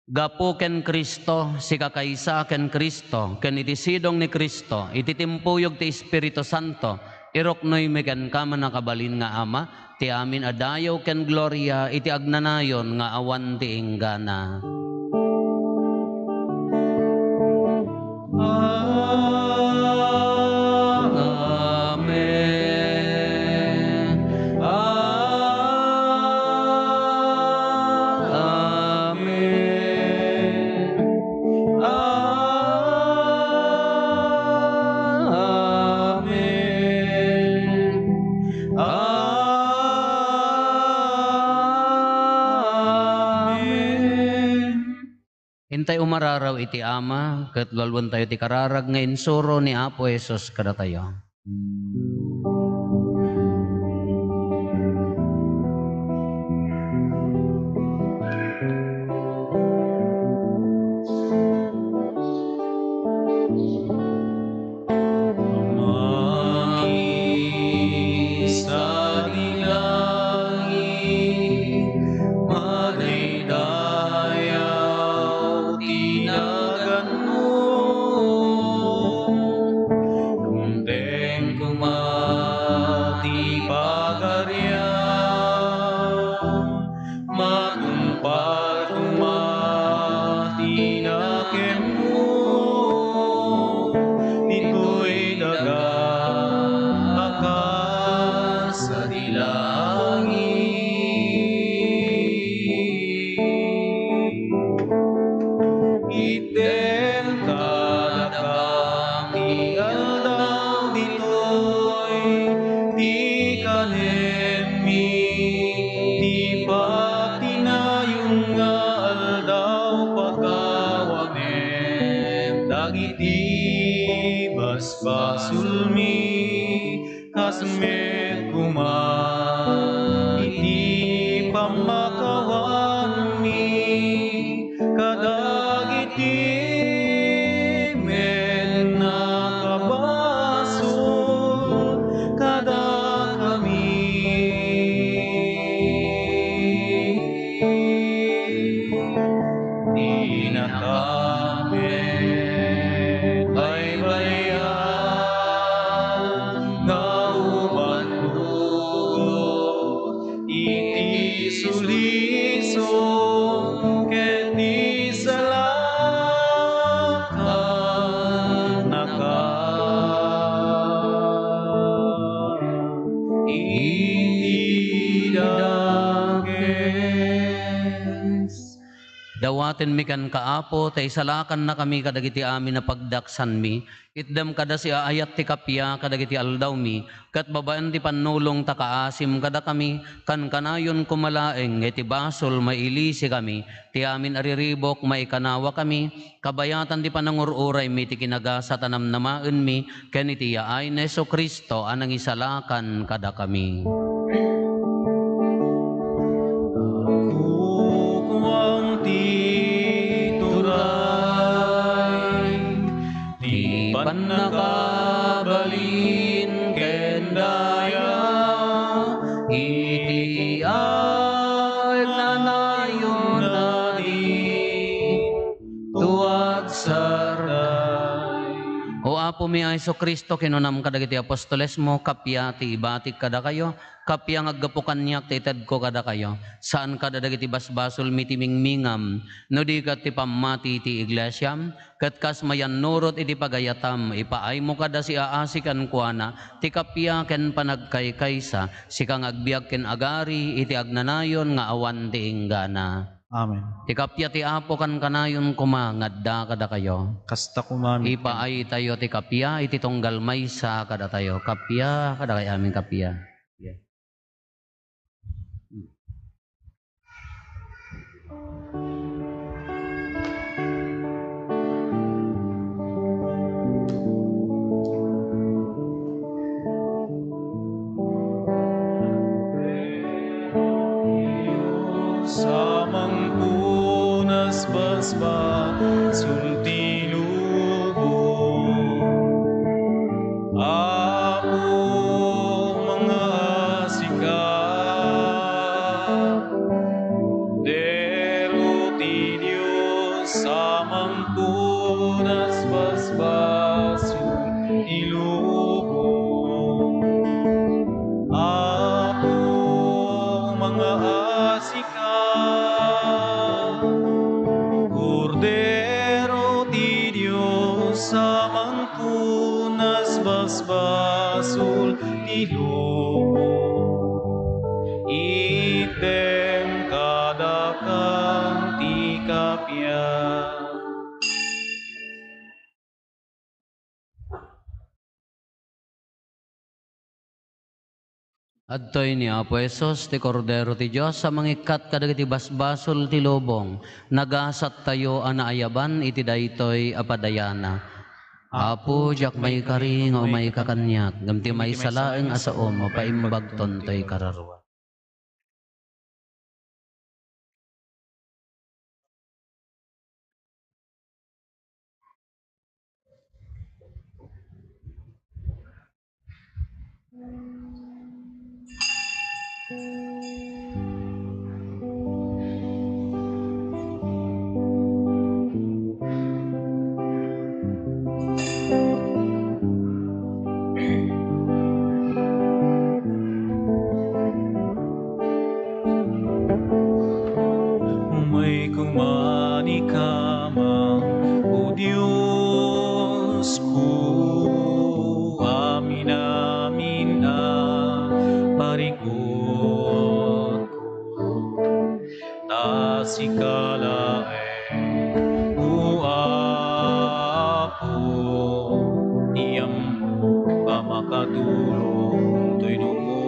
Gapu ken Cristo, sikakaysa ken Cristo, ken iti sidong ni Cristo, iti timpuyog ti Espiritu Santo, iruknoymi kenka, mannakabalin nga Ama, ti amin a dayaw ken gloria iti agnanayon nga awan ti inggana. Amen. Amen. Amen. Amen. Intay umararaw iti Ama, ket lualuentayo ti kararag nga insuro ni Apo Jesus kadatayo. Ama, sadi langit, madaydayaw ti naganmo. Dumteng koma ti pagariam. Matungpal koma ti nakemmo, ditoy daga a kas sadi langit. Itdem kadakami ti aldaw ditoy, ti kanenmi ti patinayon nga aldaw. Pakawanem dagiti basbasolmi, kas met koma iti pammakawanmi kadagiti met nakabasol kadakami. Dinakami baybay-an nga umannurot iti sulisog ket ti salakannaka iti dakes. Dawatenmi kenka, Apo, ta isalakannakami kadagiti amin a pagdaksanmi. Itdem kada siaayat ti kappia kadagiti aldawmi, ket babaen ti pannulong ta kaasim kadakami, kankanayon koma laeng nga iti basol mailisikami, ti amin a riribuk maikanawakami, kabayatan ti panangur-uraymi ti kinagasat a namnamaenmi, ken iti yaay ni Jesu-Cristo a nangisalakan kadakami. Kukuam ti turay, ti pannakabalin ken daya, iti agnanayon a di tuagsarday. O Apomi a Jesu-Cristo, kinunam kadagiti apostolesmo, kappia ti ibatik kadakayo, kappia nga aggapu kaniak ti itedko kadakayo. Saan kada dagiti basbasolmi ti mingmingam, no di ket ti pammati ti iglesiam, ket kas mayannurot iti pagayatam, ipaaymo kada siaasi kenkuana ti kappia ken panagkaykaysa, sika nga agbiag ken agari iti agnanayon nga awan ti inggana. Amen. Ti kappia ti Apo kankanayon koma nga adda kadakayo. Kasta koma met. Ipaaytayo ti kappia iti tunggal maysa kadatayo. Kappia kadakayo amin, kappia. Ampunas basbasol ti lubong. Apo, mangaasika, Kordero ti Dios a mangpunas basbasol ti lubong. Itdem kadakami ti kappia. Adtoy ni Apo Jesus, ti Kordero ti Dios a mangikkat kadagiti basbasol ti lubong. Nagasattayo a naayaban iti daytoy a padayana. Apo, diak maikari nga umayka kaniak, ngem ti maysa laeng a saom, mapaimbagton toy kararua. Umayko manika, Amam, O Diosko, amin-amin a parikutko. Ta sika laeng, O Apo, ti ammok a makatulong toy dumo.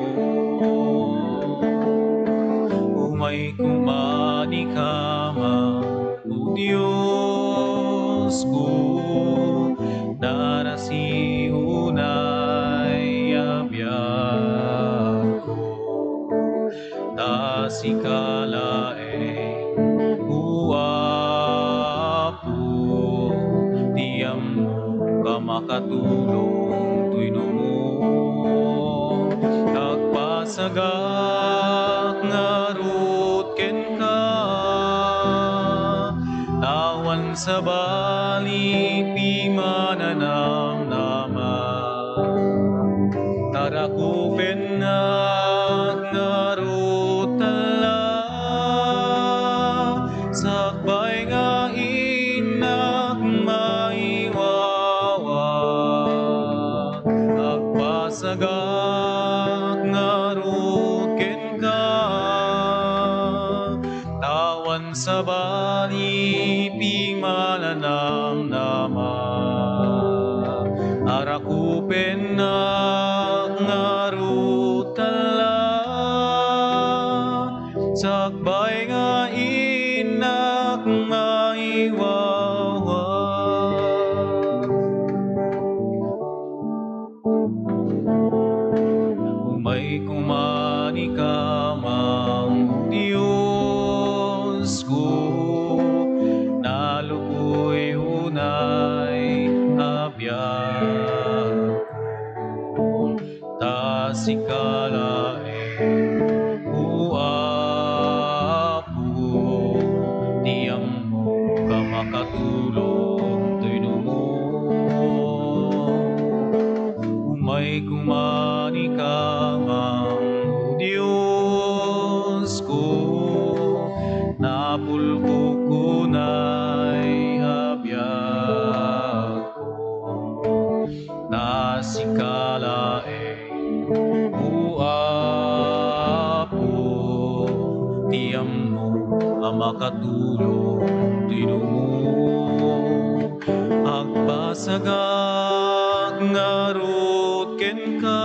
Umayko manika, Amam, O Diosko, darasi unay a biagko. Ta sika laeng, O Apo, ti ammok a makatulong toy dumo. Agpasagak ngarud kenka, awan sabali ti mananamnama. Arakupennak ngarud, Ala, sakbay nga innak maiwawa. Agpasagak ngarud kenka, awan sabali ti mananamnama. Arakupennak ngarud, Ala, sakbay nga innak maiwawa. Umayko manika, Amam, O Diosko, nalukoy unay a biagko. Ta sika laeng, O Apo, ti ammok a makatulong toy dumo. Umayko manika, Amam, O Diosko, napulkok unay a biagko. Ta sika laeng, O Apo, ti ammok a makatulong toy dumo. Agpasagak ngarud kenka,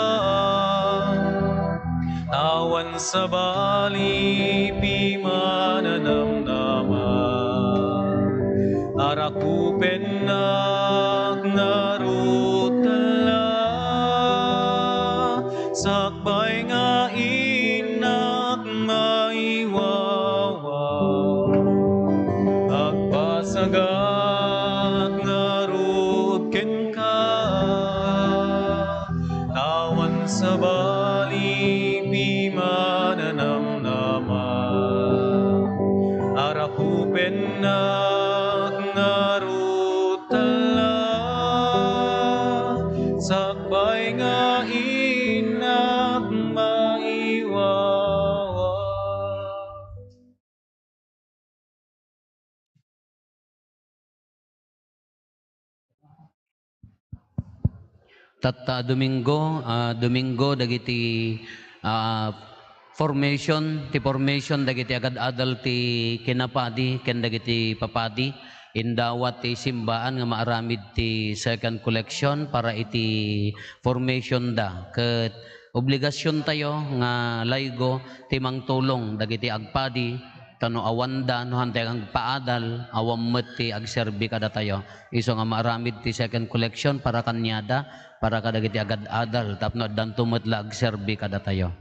awan sabali ti mananamnama. Arakupennak ngarud, Ala, sakbay nga innak maiwawa. Agpasagak ngarud kenka, awan sabali ti mananamnama. Arakupennak ngarud, Tatta a Domingo, ah, Domingo dagiti, ah, formation, ti formation dagiti agad-adal ti kinapadi ken dagiti papadi. Indawat ti simbaan nga maaramid ti second collection para iti formation da. Ket obligasiontayo nga laygo ti mangtulong dagiti agpadi, ta no awanda, no hantay agpaadal, awan met ti agserbi kadatayo. Isu nga maaramid ti second collection para kaniada, para kadagiti agad-adal, tapno addanto met la agserbi kadatayo.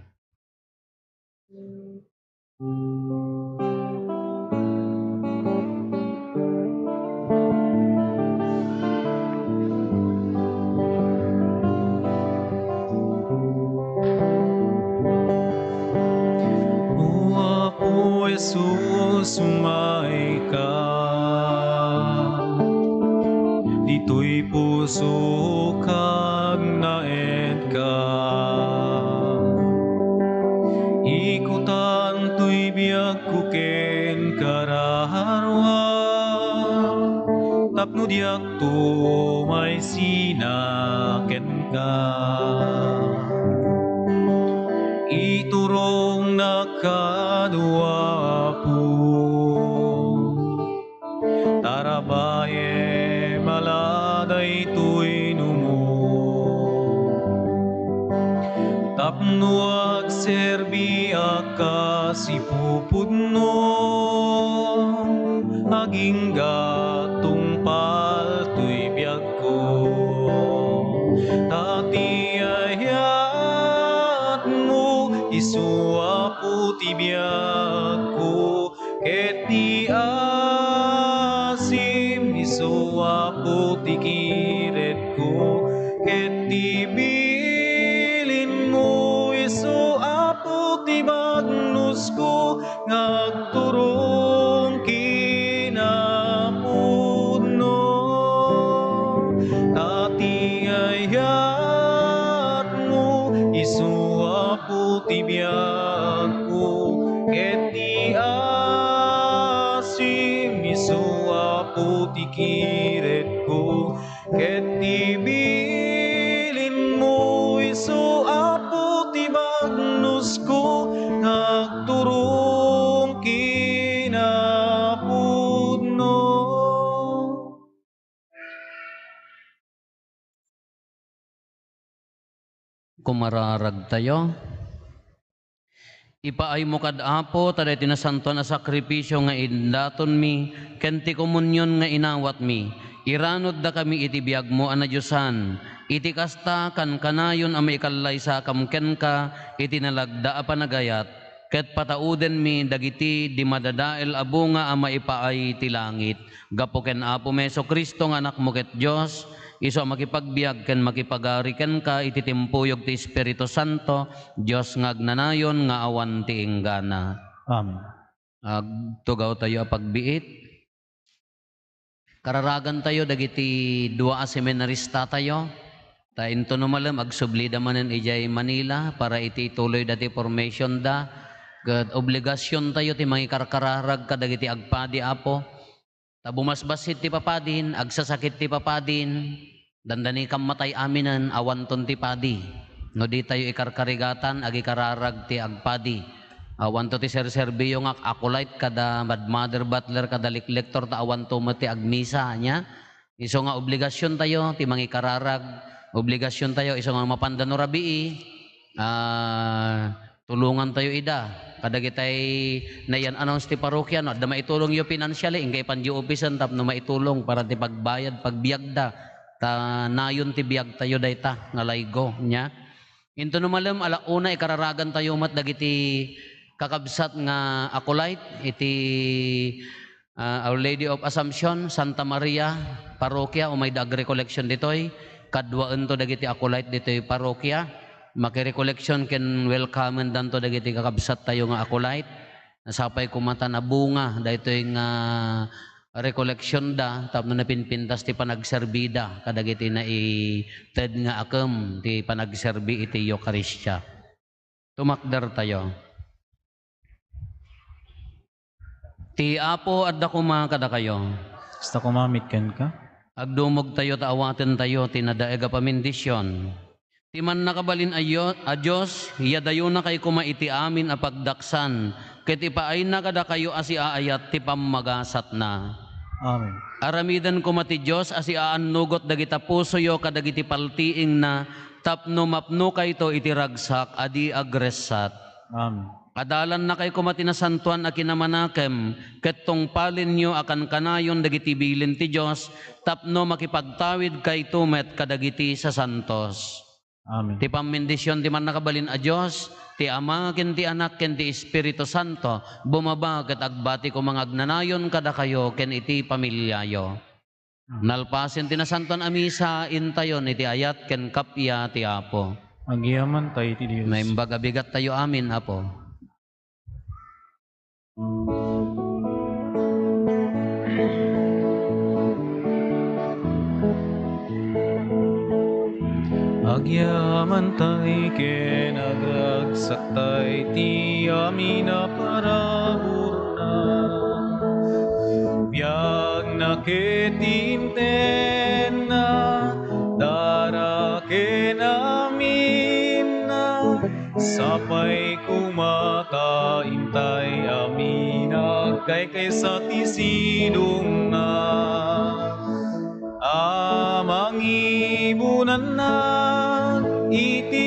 O Apo Jesus, umayka. Ditoy pusok agnaedka. Ikutan toy biagko ken kararua, tapno diakto maisina kenka. Iturongnak kano, Apo. Tarabayem a la daytoy numo, tapno agserbiak kas ipupudno, agingga tungpal toy biagko. Ta ti ayatmo isu, Apo, ti biagko, ket ti asim isu, Apo, ti kiredko, ket ti bilinmo isu, Apo, ti bagnosko nga agturong kinapudno. Ta ti ayatmo isu, Apo, ti biagko, ket ti asim isu, Apo, ti kiredko, ket ti bilinmo isu, Apo, ti bagnosko nga agturong kinapudno. Kumararagtayo. Ipaaymo kad Apo ta daytoy nasantoan a sakrifisio nga indatonmi ken ti komunion nga inawatmi, iranoddakami iti biagmo a nadiosan. Iti kasta, kankanayon a maikallaysakam kenka iti nalagda a panagayat, ket pataudenmi dagiti di madadael a bunga a maipaay ti langit. Gapu ken Apomi Jesu-Cristo nga Anakmo ket Dios, isu a makipagbiag ken makipagari kenka iti timpuyog ti Espiritu Santo, Dios nga agnanayon nga awan ti inggana. Amen. Agtugawtayo a pagbiit. Kararagantayo dagiti dua a seminaristatayo. Ta intono malem, agsublida manen idiay Manila para iti tuloyda ti formationda. Ket obligasiontayo ti mangikarkararag kadagiti agpadi, Apo. Ta bumasbassit ti papadin, agsasakit ti papadin, dandani kammatay aminen, awanton ti padi. No ditayo ikarkarigatan, agikararag ti agpadi. Awanto ti serserbiyo nga acolyte kada mad-, mother butler kada liklektor ta awanto met ti agmisa, ania? Isu nga obligasiontayo ti mangikararag, obligasiontayo isu nga mapanda no rabii, ah, tulongantayo ida. Kadagitay nayan-announce ti parokia, no adda maitulongyo financially, inka ipanyo opisen tapno maitulong para ti pagbayad, pagbiagda. Ta nayon ti biagtayo dayta nga laygo, nia? Intono malem, ala una, ikararagantayo met dagiti kakabsat nga acolyte iti, ah, Our Lady of Assumption, Santa Maria Parroquia, umayda agrecollection ditoy. Kaduaento dagiti acolyte ditoy parroquia. Makirecollection ken welcomedanto dagiti kakabsattayo nga acolyte. Sapay koma ta nabunga daytoy nga recollectionda tapno napinpintas ti panagserbida kadagiti naited nga akem ti panagserbi iti Eukaristia. Tumakdertayo. Ti Apo adda koma kadakayo. Kasta koma met kenka. Agdumogtayo ta awatentayo ti nadaeg a pamindision. Ti mannakabalin a Dio-, a Dios, yadayonakay koma iti amin a pagdaksan, ket ipaayna kadakayo a siaayat ti pammagasatna. Amen. Aramiden koma ti Dios a siaannugot dagita pusoyo kadagiti paltiingna tapno mapnokayto iti ragsak a di agressat. Amen. Adalannakay koma ti nasantoan a kinamanakem, ket tungpalenyo a kankanayon dagiti bilin ti Dios tapno makipagtawidkayto met kadagiti sasantos. Amen. Ti pammindision ti mannakabalin a Dios, ti Ama, ken ti Anak, ken ti Espiritu Santo, bumaba ket agbati koma nga agnanayon kadakayo ken iti pamiliayo. Amen. Nalpasen ti nasantoan a misa, intayon iti ayat ken kappia ti Apo. Agyamantay iti Dios. Naimbag a bigattayo amin, Apo. Agyamantay ken agragsaktay ti amin a paraburna. Biagna ket intenna, dara ken aminna, sapay koma ta intay amin agkaykaysa ti sidongna. A mangibunanna iti